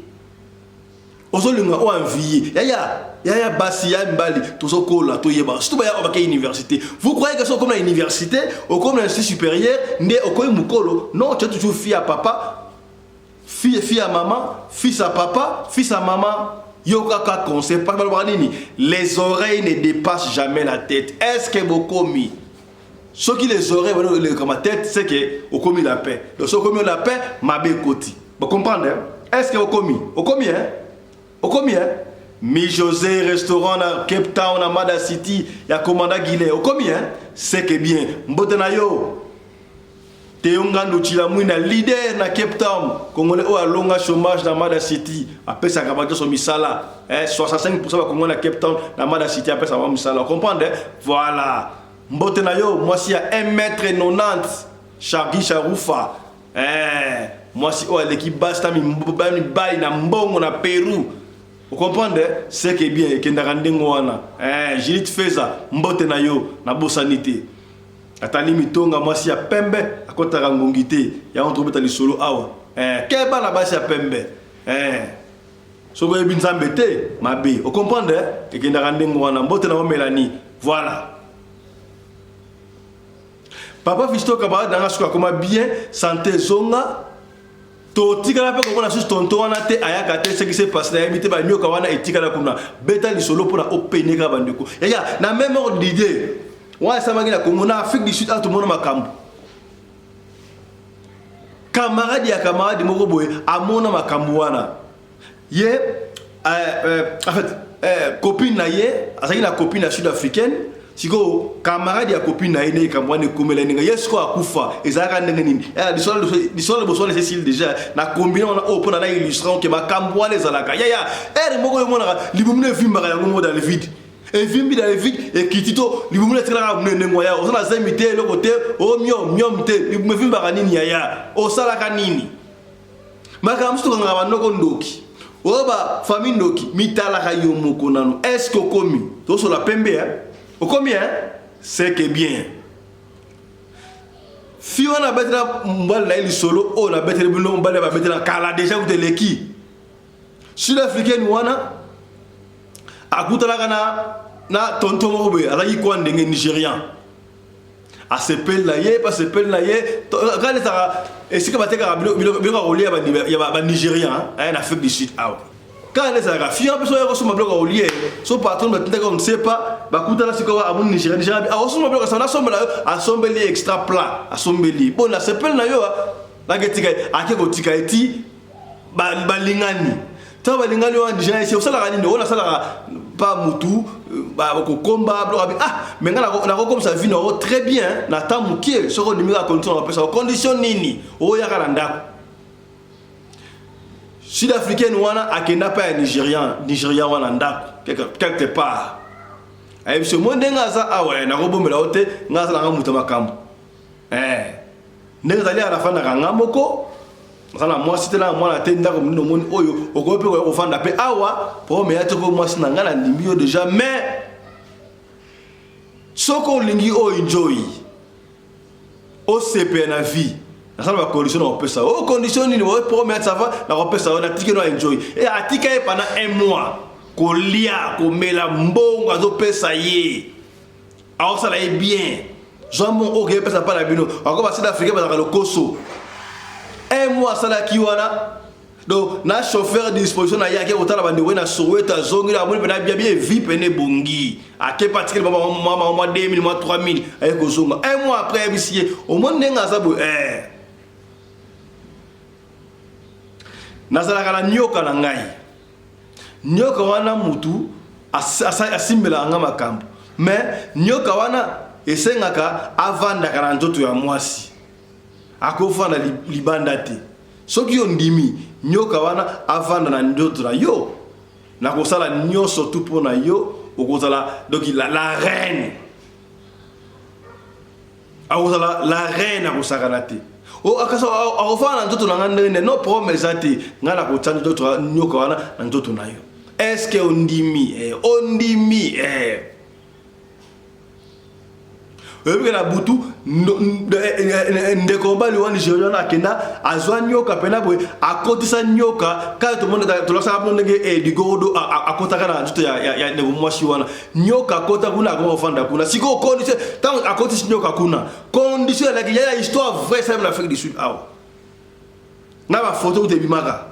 ozolinga o envie yaya yaya basi ya mibali tozokola toyeba surtout baya oyo bakei université vous croyez que soki okomi na université okomi na institut supérieur nde okomi mokolo non tu es toujours fille ya papa fille, fille ya maman fils ya papa fils ya maman yo kaka conseil parce balobaka nini les oreilles ne dépassent jamais la tête est ce que bokomi soki les oreilles baleka ma tête c'est que okomi la paix donc soki okomi la paix mabe ekoti bocomprendre hein? est ce que okomi okomi hein? okomi hein? mi josé restaurant na cape town na mada city ya commanda guillet okomi hein? c'est que bien mbote na yo Theo Ngandu Tshilamwina leader na Cape Town congolais oyo alonga chômage na Mada City apesaka bato nyonso misala eh, 65% ba congolais na Cape Town na Mada City apesaka bango misala comprendre eh? voilà mbote na yo mwasi ya 1m90 Chargi Charufa eh, mwasi oyo aleki basi na mibali na mbongo na Peru ocomprendre eh? c'est que bien ekendaka ndenge wana eh, Juliette Feza mbote na yo nabosani te Atali mitonga mwasi ya pembe akotaka ngongi te yango tokobeta lisolo awa eh, keba na basi ya pembe eh, soki oyebi nzambe te mabe okomprendre eh? ekendaka ndenge wana mbote na yo melanie voilà papa fisto camarade nanga soki akoma bien sante ezonga totikala mpe komona susu tonto wana te ayaka te ce qui s'est passé nayebi te banyoka wana etikala kuna beta lisolo mpona opene kaka bandeko yaya na même ordre d'idée wana esalamaki na congo na afrique du sud awa tomona makambo camarade ya camarade moko boye amona makambo wana ye euh, euh, en fait euh, copine na ye azalaki na copine ya sud africaine sikoyo camarade ya copine na ye nde likambo wana ekomela ndenge ye sikoyo akufa ezalaka ndenge nini eh, lisolo liboso wana esesili deja na combine wana oyo mpona na illustre oke makambo wana ezalaka yaya ere moko oyo emonaka libumu na evimbaka yango moko dans le vide evimbi dans le vide ekiti to libumu na etikalaka monene ndenge yaya oza na zemi te eloko te omio miom te libumu evimbaka nini yaya osalaka nini makambo mosusu tokangaka banoko ndoki oyo ba famille ndoki mitalaka yo moko nanu est ce que okomi tosola pembe hein? okomi hein? c'est que bien fi wana abetela mobali na ye lisolo oyo nabeteli bino mobali babetela kala deja kuta eleki sud africaine wana akutanaka na, na tonton moko boye azalaki kwa ndenge nigérian asepeli na ye mpe asepeli na ye kaka ezalaka esika batekaka biloko ya kolia ya banigérien eh, na afrique du sud awa kaka nde ezalaka fier mpe soki akosomba biloko ya kolia so patron batindaki on ne sait pas bakutana sikoyo amoni nigérien nigérien akosomba biloko asana asombela yo asombeli extra plat asombeli bon nasepeli na yo naketika ake kotika ye ti balingani ntango balingani wana deja esi osalaka nini oyo nasalaka pa mutu kokomba biloko abi ah me ngai nakokomisa vi na yo très bien na temps mokie soki ondimi kaka condition nakopesa condition nini oyaka na ndako sud africaine wana akenda pa ya nigérian nigérian wana ndako quelque part. Ayebisi yo, moi ndenge aza awa, eh, nakobombela yo te, ngai aza nanga moto ya makambo. Eh, ndenge ezali awa nafandaka nga moko, naza na mwasi te na mwana te, ndako monene omoni oyo, okoki mpe koya kofanda mpe awa, problème eya te ko mwasi na ngai nandimi yo deja, mais soki olingi oyo enjoy, osepela na vie, nasala ba condition na kopesa yo. Condition nini? Oyo problème ya ça va, na kopesa yo, natiki no enjoy. E atika ye pendant un mois, kolia, komela, mbongo azopesa ye, aosala ye bien. Zwa mbongo oyo okeyepesa mpa na bino, ako ba Sud Africain bazalaka lokoso. Un mois asalaki wana, donc na chauffeur disposition na ye ake kotala bandeko ye na Soweto, azongi amoni mpena bia bien vie pene ebongi, ake mpe atikeli mwa mwa 2000 mwa 3000, aye kozonga. Un mois après ayebisi ye, omoni ndenge aza boye, eh, nazalaka na nyoka na ngai, nyoka wana mutu asimbelaka nga makambo, mais nyoka wana esengaka avandaka na nzoto ya mwasi, akofanda libanda te. Soki yo ndimi nyoka wana avanda na nzoto na yo, nakosala nyonso tu mpo na yo, okozala donc la reine, akozala la reine, akosakana te. Akofanda na nzoto na ngai ndenge nini? No problème eza te, ngai nakotia nzoto nyoka wana na nzoto na yo. Est-ce que ondimi? Eh, ondimi eh. Oyebi na butu ndeko mobali wana Nigerian wana akenda azwa nyoka mpena boye, akotisa nyoka kaka tomona tolakisaka bino ndenge ligorodo akotaka na nzoto ya ndeko mwasi wana. Nyoka akota kuna, akoma kofanda kuna. Sikoyo condition, ntango akotisi nyoka kuna, condition elaki ya histoire vraie esalemi na Afrique du Sud awa na bafoto kuta ebimaka.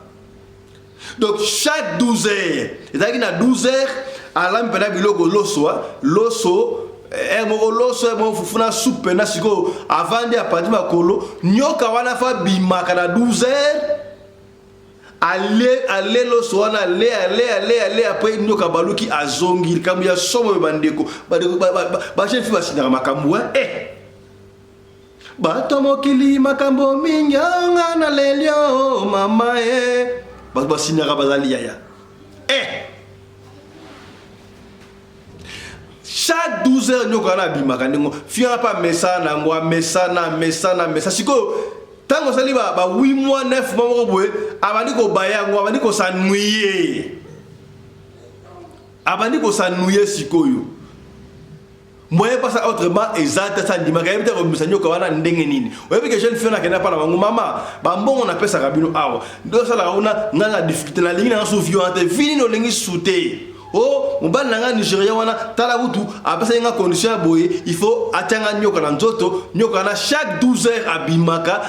Donc chaque 12 heures, ezalaki na 12 heures, alambi mpena biloko loso, loso moko, loso moko, fufu na soupe mpena. Sikoyo avandi, apandi makolo, nyoka wana fa bimaka na 12 heures, ale ale loso wana, ale ale ale ale, après nyoka baluki azongi. Likambo ya somo oyo, bandeko, bajeune fille basinyaka makambo eh. Bato mokili makambo mingi, nga na leli o mama e, bato basinyaka bazali yaya eh. Chaque 12 heures nyoka wana abimaka ndenge fianga mpe amesana yango, amesana, amesana, amesana. Sikoyo ntango osali ba 8 mois, 9 mois moko boye, abandi kobaya yango, abandi kosanuye, abandi kosanuye. Sikoyo moyen pasa autrement eza te, asa ndimaka, yebi te kobimisa nyoka wana ndenge nini. Oyebi ke jeune fille wana akenda mpa na bango, mama, bambongo napesaka bino awa nde osalaka kuna, ngai na difficulté, nalingi nanga su vie wana te. Vie nini olingi su te? O mobali na ngai Nigeria wana, tala kutu apesaki nga condition ya boye, il faut atianga nyoka na nzoto, nyoka wana chaque 12 heures abimaka,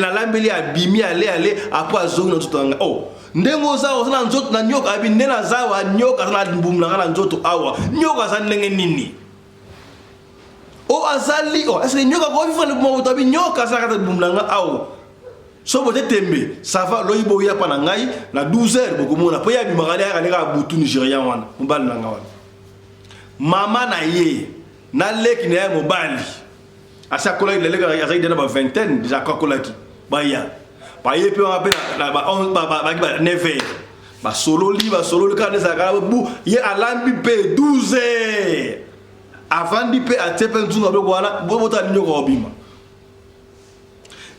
nalambeli, abimi, ale ale, après azongi na nzoto na ngai. Oh, ndenge oza, oza na nzoto na nyoka? Abi nde naza awa, nyoka aza na mbumu na ngai na nzoto awa. Nyoka aza ndenge nini? O azali o, est-ce nyoka akovivre na libumu ya moto? Abi nyoka aza kati ya libumu na ngai awa. So bote tembe, ça va, loyi boya pa na ngai na 12 heures, bokomona po ye abimaka nde, ayaka ndenge butu. Nigerian wana, mobali na ngai wana, mama na ye na leki na ye mobali asi akolaki, leleki azalaki deja na ba vingtaine déjà, akolaki. Baya baye mpe wana mpe baki ba 9 heures, basololi, basololi kaka nde ezalaka bu. Ye alambi mpe 12 heures, avandi mpe atie mpe nzunga biloko wana, botala nyoka obima,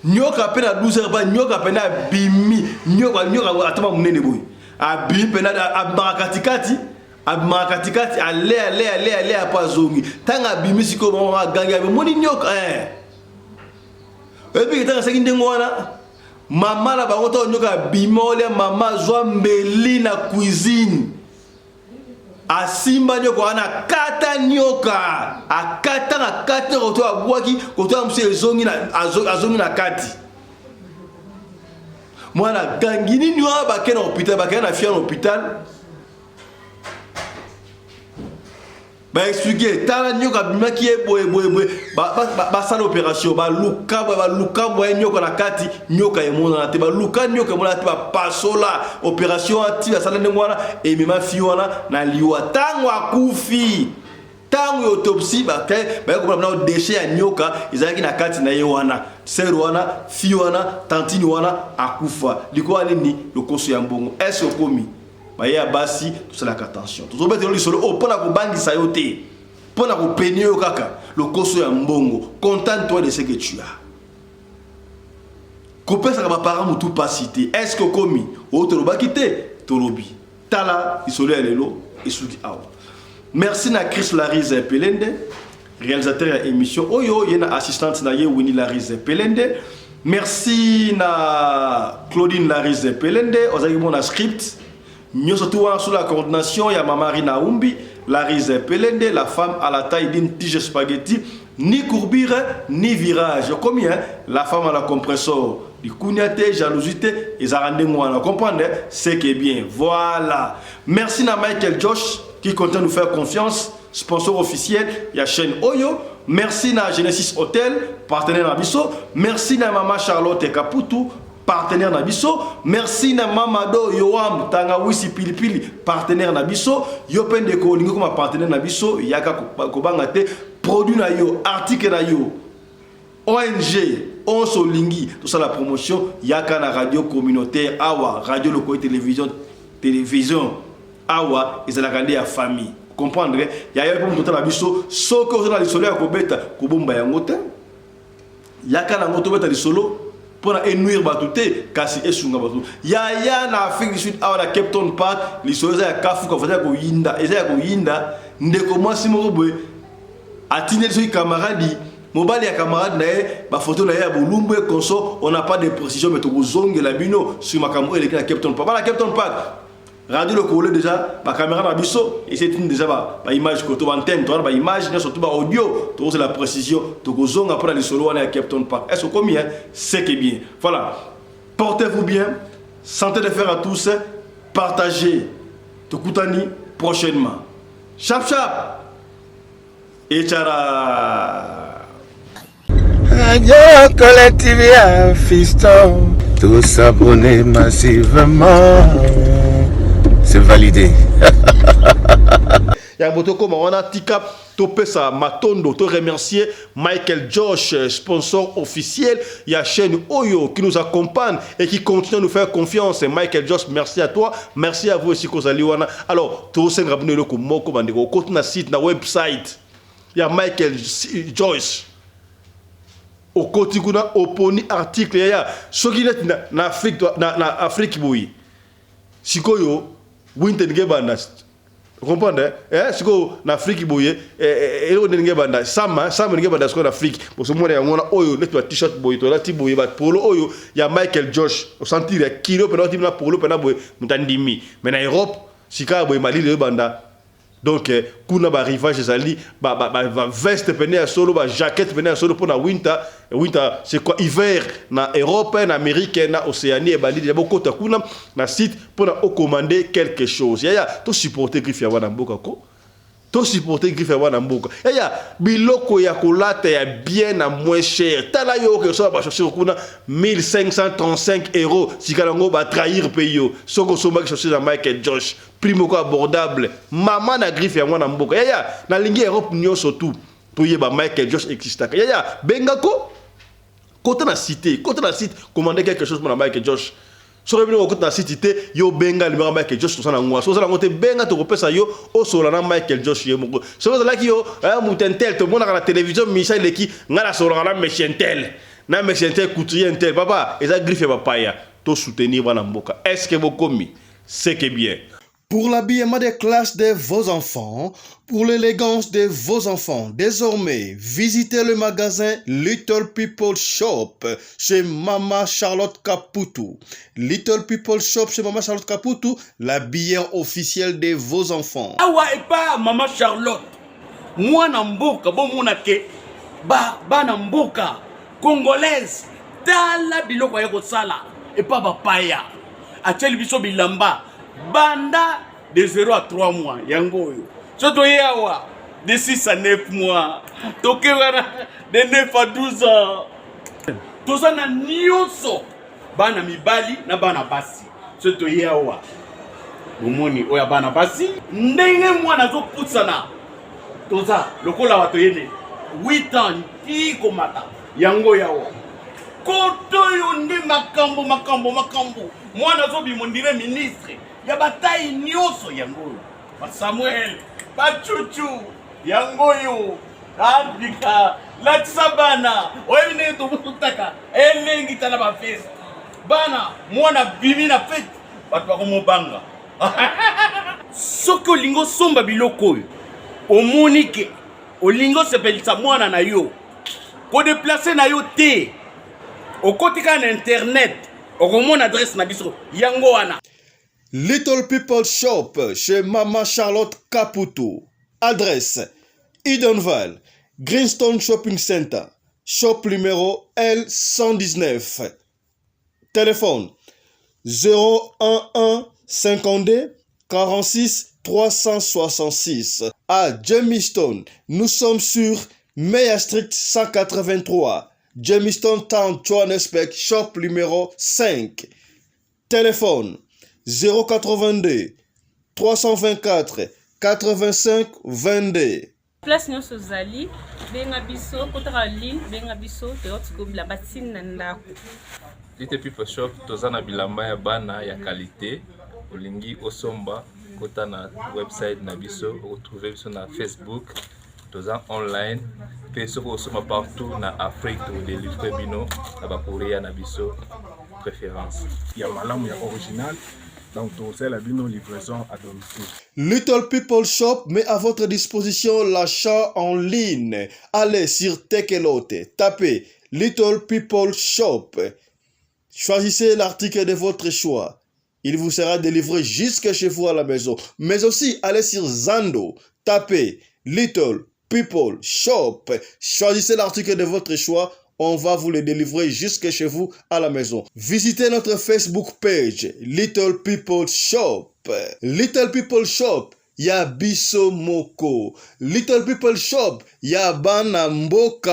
nyoka mpe na 12 heures, ba nyoka mpe abimi, nyoka, nyoka atama monene boye, abimi mpe abimaka katikati, abimaka katikati, ale ale ale ale, apo azongi. Ntango abimi sikoyo, mama agangi, abimoni nyoka eh. Oyebi ntango asaki ndenge wana, mama na bango, ntango nyoka abima olia, mama azwa mbeli na cuisine, asimba nyoka wana, akata nyoka, akata na kati, koto abwaki, koto ya mosusu ezongi, azongi na kati. Mwana agangi, nini wana? Bake na hôpital, bakei na fia na hôpital, baexplike, tala nyoka abimaki ye boye boye boye, basala opération, baluka, baluka moye nyoka na kati, nyoka emonana te, baluka nyoka emonana te, bapasola opération wana ti basala ndenge wana, emema fi wana na liwa. Ntango akufi, ntango ya autopsie, baye komona bana déchet ya nyoka ezalaki na kati na ye wana. Sœur wana, fille wana, tantine wana akufa likolo ya nini? Lokoso ya mbongo. Ese okomi baye ya basi, tosalaka attention. Tozobetela lisolo oyo mpona kobangisa yo te. Mpo na kopenie yo kaka lokoso ya mbongo. Contente toi de ce que tu as. Kopesaka ba parents mutu pasi te. Est-ce que okomi? Oyo tolobaki te, tolobi. Tala lisolo ya lelo esuki awa. Merci na Chris Larise Pelende, réalisateur ya émission oyo, ye na assistante na ye Winnie Larise Pelende. Merci na Claudine Larise Pelende, ozalaki mona script. Nyoso tout wana sous la coordination ya Mama Rina Umbi, Larise Pelende, la femme à la taille d'une tige spaghetti, ni courbure ni virage. Combien la femme à la compresseur likunia te, jalousie te, ezalaka ndenge wana. Comprendre, c'est que bien. Voilà. Merci na Michael Josh qui continue de nous faire confiance, sponsor officiel ya chaîne Oyo. Merci na Genesis Hotel, partenaire na biso. Merci na Mama Charlotte Kaputu, partenaire na biso. Merci na Mamado Yoam Tangawisi Pilipili, partenaire na biso. Yo pe ndeko olingi koma partenaire na biso, yaka kobanga te. Produit na yo, article na yo, ONG, onso olingi tosala promotion, yaka na radio communautaire awa, radio locale, télévision, télévision awa ezalaka nde ya famille. Comprendre? Ya yo pe moto otala biso, soki oza na lisolo ya kobeta, kobomba yango te. Yaka nango tobeta lisolo mpona enuire bato te, kasi esunga bato. Yaya na Afrique du Sud awa na Cape Town Park, lisolo eza ya kafuka, eza ya koyinda, eza ya koyinda. Ndeko mwasi moko boye atindeli soki camarade, mobali ya camarade na ye, bafoto na ye ya bolumbu e conso. On n'a pas de précision, mais tokozongela bino sur makambo oyo eleki na Cape Town Park. Bana Cape Town Park, radio lokolo déjà ba caméra na biso esi etindi déjà ba image koto ba antenne, towana ba image nyonso to ba audio, tokozela précision, tokozonga mpona lisolo wana ya Cape Town Park. Est-ce okomi, hein? C'est que bien. Voilà, portez-vous bien, santé de fer à tous, partagez, tokutani prochainement. Chap chap echara. Radio Collective à Fiston. Tous abonnés massivement. C'est validé. Ya botokoma wana, tika topesa matondo, to remercier Michael Josh, sponsor officiel ya chaîne Oyo, qui nous accompagne et qui continue à nous faire confiance. Michael Josh, merci à toi, merci à vous aussi kozali wana. Alors tosenga bino eloko moko, bandeko: okoti na site, na website ya Michael Joyce, okoti kuna, oponi article yaya. Soki neti na Afrique, na Afrique boye, sikoyo winter ndenge ebanda, comprendre, eh? Sikoyo na Afrique boye, eloko ndenge ebanda, sama sama ndenge ebanda sikoyo na Afrique, bosomona yango wana oyo neti ba t-shirt boye tolati boye, bapolo oyo ya Michael Josh, osentir ya kilo mpena, otimi na polo mpena boye, moto andimi. Mais na Europe sika boye, malili oyo ebanda, donc kuna barivage ezali baveste pene ya solo, bajaquette pene ya solo mpona winter. Winter, c'est quoi? Hiver na Europe, na Amérique, na Océanie ebandi deja. Bokota kuna na site mpona ocommande quelque chose. Yaya, tosupporte griffe ya wana mboka ko, tosupporte griffe ya wana mboka. Yaya, biloko ya kolata ya bien na moins cher. Tala yo, oke osomba bachaussure kuna 1535 euros, sika yango batrahir mpe yo. Soki osombaki chaussure ya Michael Josh, prix moko abordable, mama na griffe ya mwana mboka. Yaya, nalingi Europe nyonso tu toyeba Michael Josh existaka. Yaya, bengako, kota na site, kota na site, commande quelque chose mpona Michael Josh. Soki bino okota na site te, yo benga limaka Michael Josh, tosala yango. Soki ozala yango te, benga, tokopesa yo, osola na Michael Josh ye moko. Soki ozalaki yo moto intel, tomonaka na télévision misa eleki, ngai nasololaka na monsieur intel, na monsieur intel, couturier intel. Papa, eza griffe ya bapaya, tosoutenir bana mboka. Est ce que bokomi? C'est que bien. Pour l'habillement des classes de vos enfants, pour l'élégance de vos enfants, désormais, visitez le magasin Little People Shop chez Mama Charlotte Caputu. Little People Shop chez Mama Charlotte Caputu, l'habilleur officiel de vos enfants. Awa epa Mama Charlotte, mwana mboka, bomona ke ba bana mboka congolaise, tala biloko ya kosala epa bapaya. Atieli biso bilamba banda de 0 à 3 mois, yango oyo. So toye awa, de 6 à 9 mois, toke wana de 9 à 12 ans. Toza na nyonso, bana mibali na bana basi. So toye awa, bomoni oyo ya bana basi, ndenge mwana azopusana, toza lokola bato yene 8 ans ti komata. Yango yawa koto oyo nde makambo, makambo, makambo. Mwana azobima ondire ministre ya bataille nyonso. Yango oyo basamuel bacucu. Yango oyo Afrika latisa bana oyebi ndenge tobutaka elengi tala bafeste bana mwana bimi na fete bato bakomobanga soki olingi osomba biloko oyo omoni ke olingi osepelisa mwana na yo kodeplace na yo te okoti kaka na internet okomona adresse na biso yango wana Little People Shop chez Mama Charlotte Caputo. Adresse Edenvale, Greenstone Shopping Center, shop numéro L119. Téléphone 011 52 46 366. À Jamestown, nous sommes sur Meyer Street 183, Jamestown Town, Johannesburg, shop numéro 5. Téléphone 082 324 85 22. Place nyonso ozali benga biso kotaka ligne benga biso toyoti ko bilamba tini na ndako. Little People Shop toza na bilamba ya bana ya qualité olingi osomba kota na website na biso okotrouve biso na Facebook toza online mpe soki osomba partout na Afrique tokodelivre bino na bacourrier na biso préférence ya malamu ya original donc tokosalela bino livraison à domicile. Little People Shop met à votre disposition l'achat en ligne. Allez sur Tekelote, tapez Little People Shop. Choisissez l'article de votre choix. Il vous sera délivré jusque chez vous à la maison. Mais aussi, allez sur Zando, tapez Little People Shop. Choisissez l'article de votre choix. On va vous le délivrer jusque chez vous à la maison. Visitez notre Facebook page, Little People Shop. Little People Shop, ya biso moko. Little People Shop, ya bana mboka.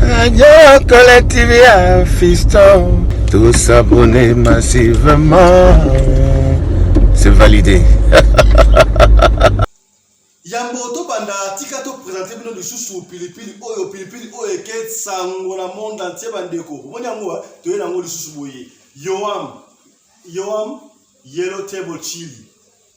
Radio Collective ya fiston. Tous s'abonner massivement. C'est validé. Yambo tobanda tika to presenter bino lisusu pilipili oyo pilipili oyo eke sango na monde entier bandeko omoni yango toye nango lisusu boye yoam yoam yellow table chili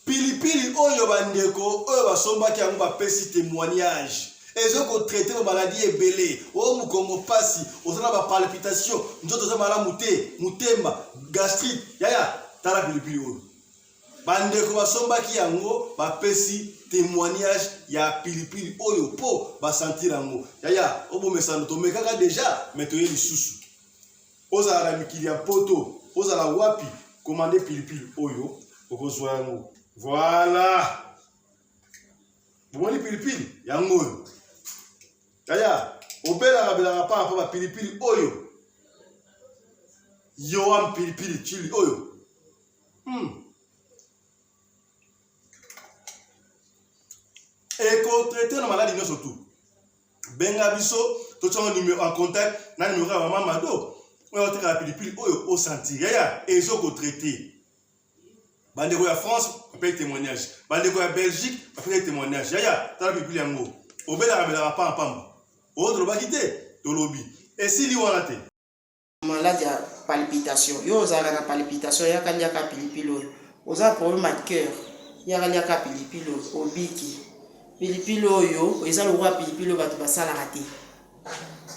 pilipili oyo bandeko oyo basombaki yango bapesi témoignage ezo kotraite bamaladi ebele oyo mokongo mpasi oza na bapalpitation nzoto oza malamu te motema gastrite yaya tala pilipili oyo Bandeko basombaki yango bapesi temoignage ya pilipili oyo po ba sentir yango. Yaya obomesano tomekaka deja mais toye lisusu. Ozala na mikili ya poto, ozala wapi, commande pilipili oyo okozwa yango. Voilà. Bomoni pilipili yango oyo. Yaya obelaka belaka pamba pamba pilipili oyo. Yoam pilipili chili oyo. Ekotraite na maladi nyonso tu. Benga biso totiango numero en contact na numero ya mama Mado oyo atekaka pilipili oyo osentir yaya ezokotraite. Bandeko ya France bapesi témoignage, bandeko ya Belgique bapesi témoignage. Yaya tala pilipili yango obelaka belaka pamba pamba oyo tolobaki te, tolobi esili wana te. Malade ya palpitation yo ozalaka na palpitation yaka liaka pilipili oyo oza na problème ya cœur yaka liaka pilipili oyo obiki pilipili oyo eza lokola pilipili oyo bato basalaka te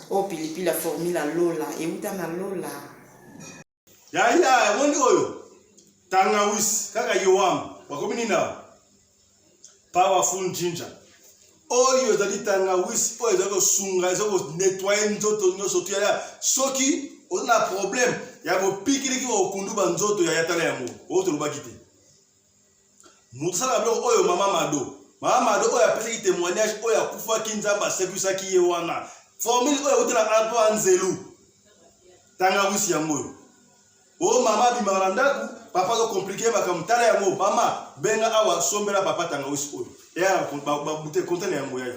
oyo pilipili ya formule ya lola euta na lola. Yaya omoni oyo tangawisi kaka yoam bakomi nini awa powerful ginger oyo ezali tangawisi oyo ezali kosunga ezali konettoye nzoto nyonso tu yaya soki oza na problème ya bopikiliki okundu banzoto yaya tala yango oyo tolobaki te moto asalaka biloko oyo mama mado mama mado oyo apesaki témoignage oyo akufaki nzambe asekwisaki ye wana formule oyo euti na alpo ya nzelu tangawisi yango oyo o mama abimaka na ndako papa azo komplike makambo tala yango mama benga awa sombela papa tangawisi oyo eya babute kontene yango yaya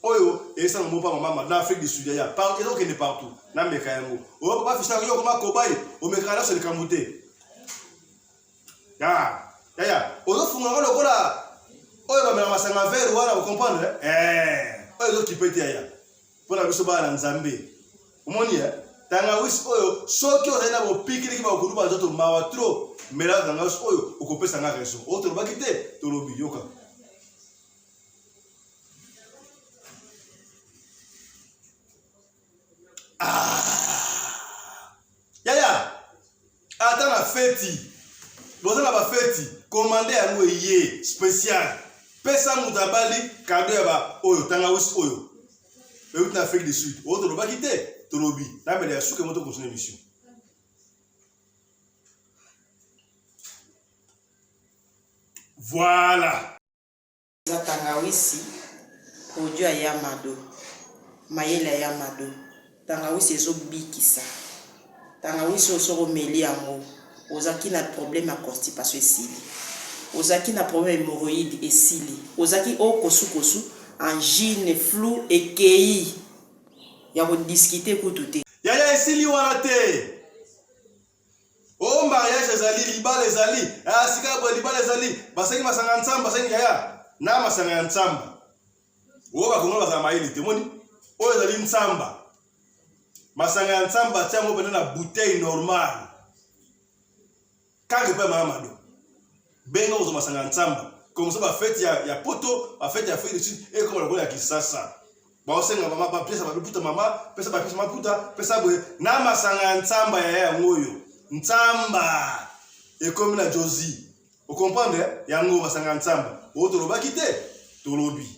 oyo esanga mopa mama na Afrique du Sud yaya ezokende partout nameka yango oyo papa fisaka yo okoma kobaye omekaka nyonso likambo te Ya, yaya, ozofunga yango lokola oyo bamela masanga vert wana okomprendre eh, oyo ezokipe te yaya mpo na biso bana na Nzambe. Omoni eh? Tangawisi oyo soki ozali na bopikiliki bakokuluba ba nzoto mawa trop, mela tangawisi oyo okopesa nga raison. Oyo tolobaki te, tolobi yoka. bafeti, boza na bafeti, commande yango eye spécial. Pesa moto abali kado ya ba oyo tangawisi oyo euti na Afrique du Sud. Oyo tolobaki te, tolobi namela ya suka moto continue émission. Voilà. Eza tangawisi produit ya yamado mayele ya yamado tangawisi ezo bikisa tangawisi oyo soki omeli yango ozalaki na problème ya constipation esili ozalaki na problème ya hemorroïde esili ozalaki o kosu kosu angine flu ekeyi ya ko discuter kutu te. Yaya esili wana te. O mariage ezali, libala ezali, ah, sika boye libala ezali, basengi masanga ya nsamba, basengi yaya na masanga ya nsamba. Oyo bakongolo bazala mayele te, moni oyo ezali nsamba, masanga ya nsamba tia yango pene na bouteille normale kaka epai mama Mado. Benga kozwa masanga ya nsamba comme ça bafete ya, ya poto, bafete ya Afrique du Sud ekoma lokola ya Kisasa. Baosenga mama bapesa babiputa mama pesa bapesa maputa pesa boye na masanga ya nsamba ya yango oyo nsamba ekomi na Jozi, okomprendre yango masanga ya nsamba oyo tolobaki te, tolobi.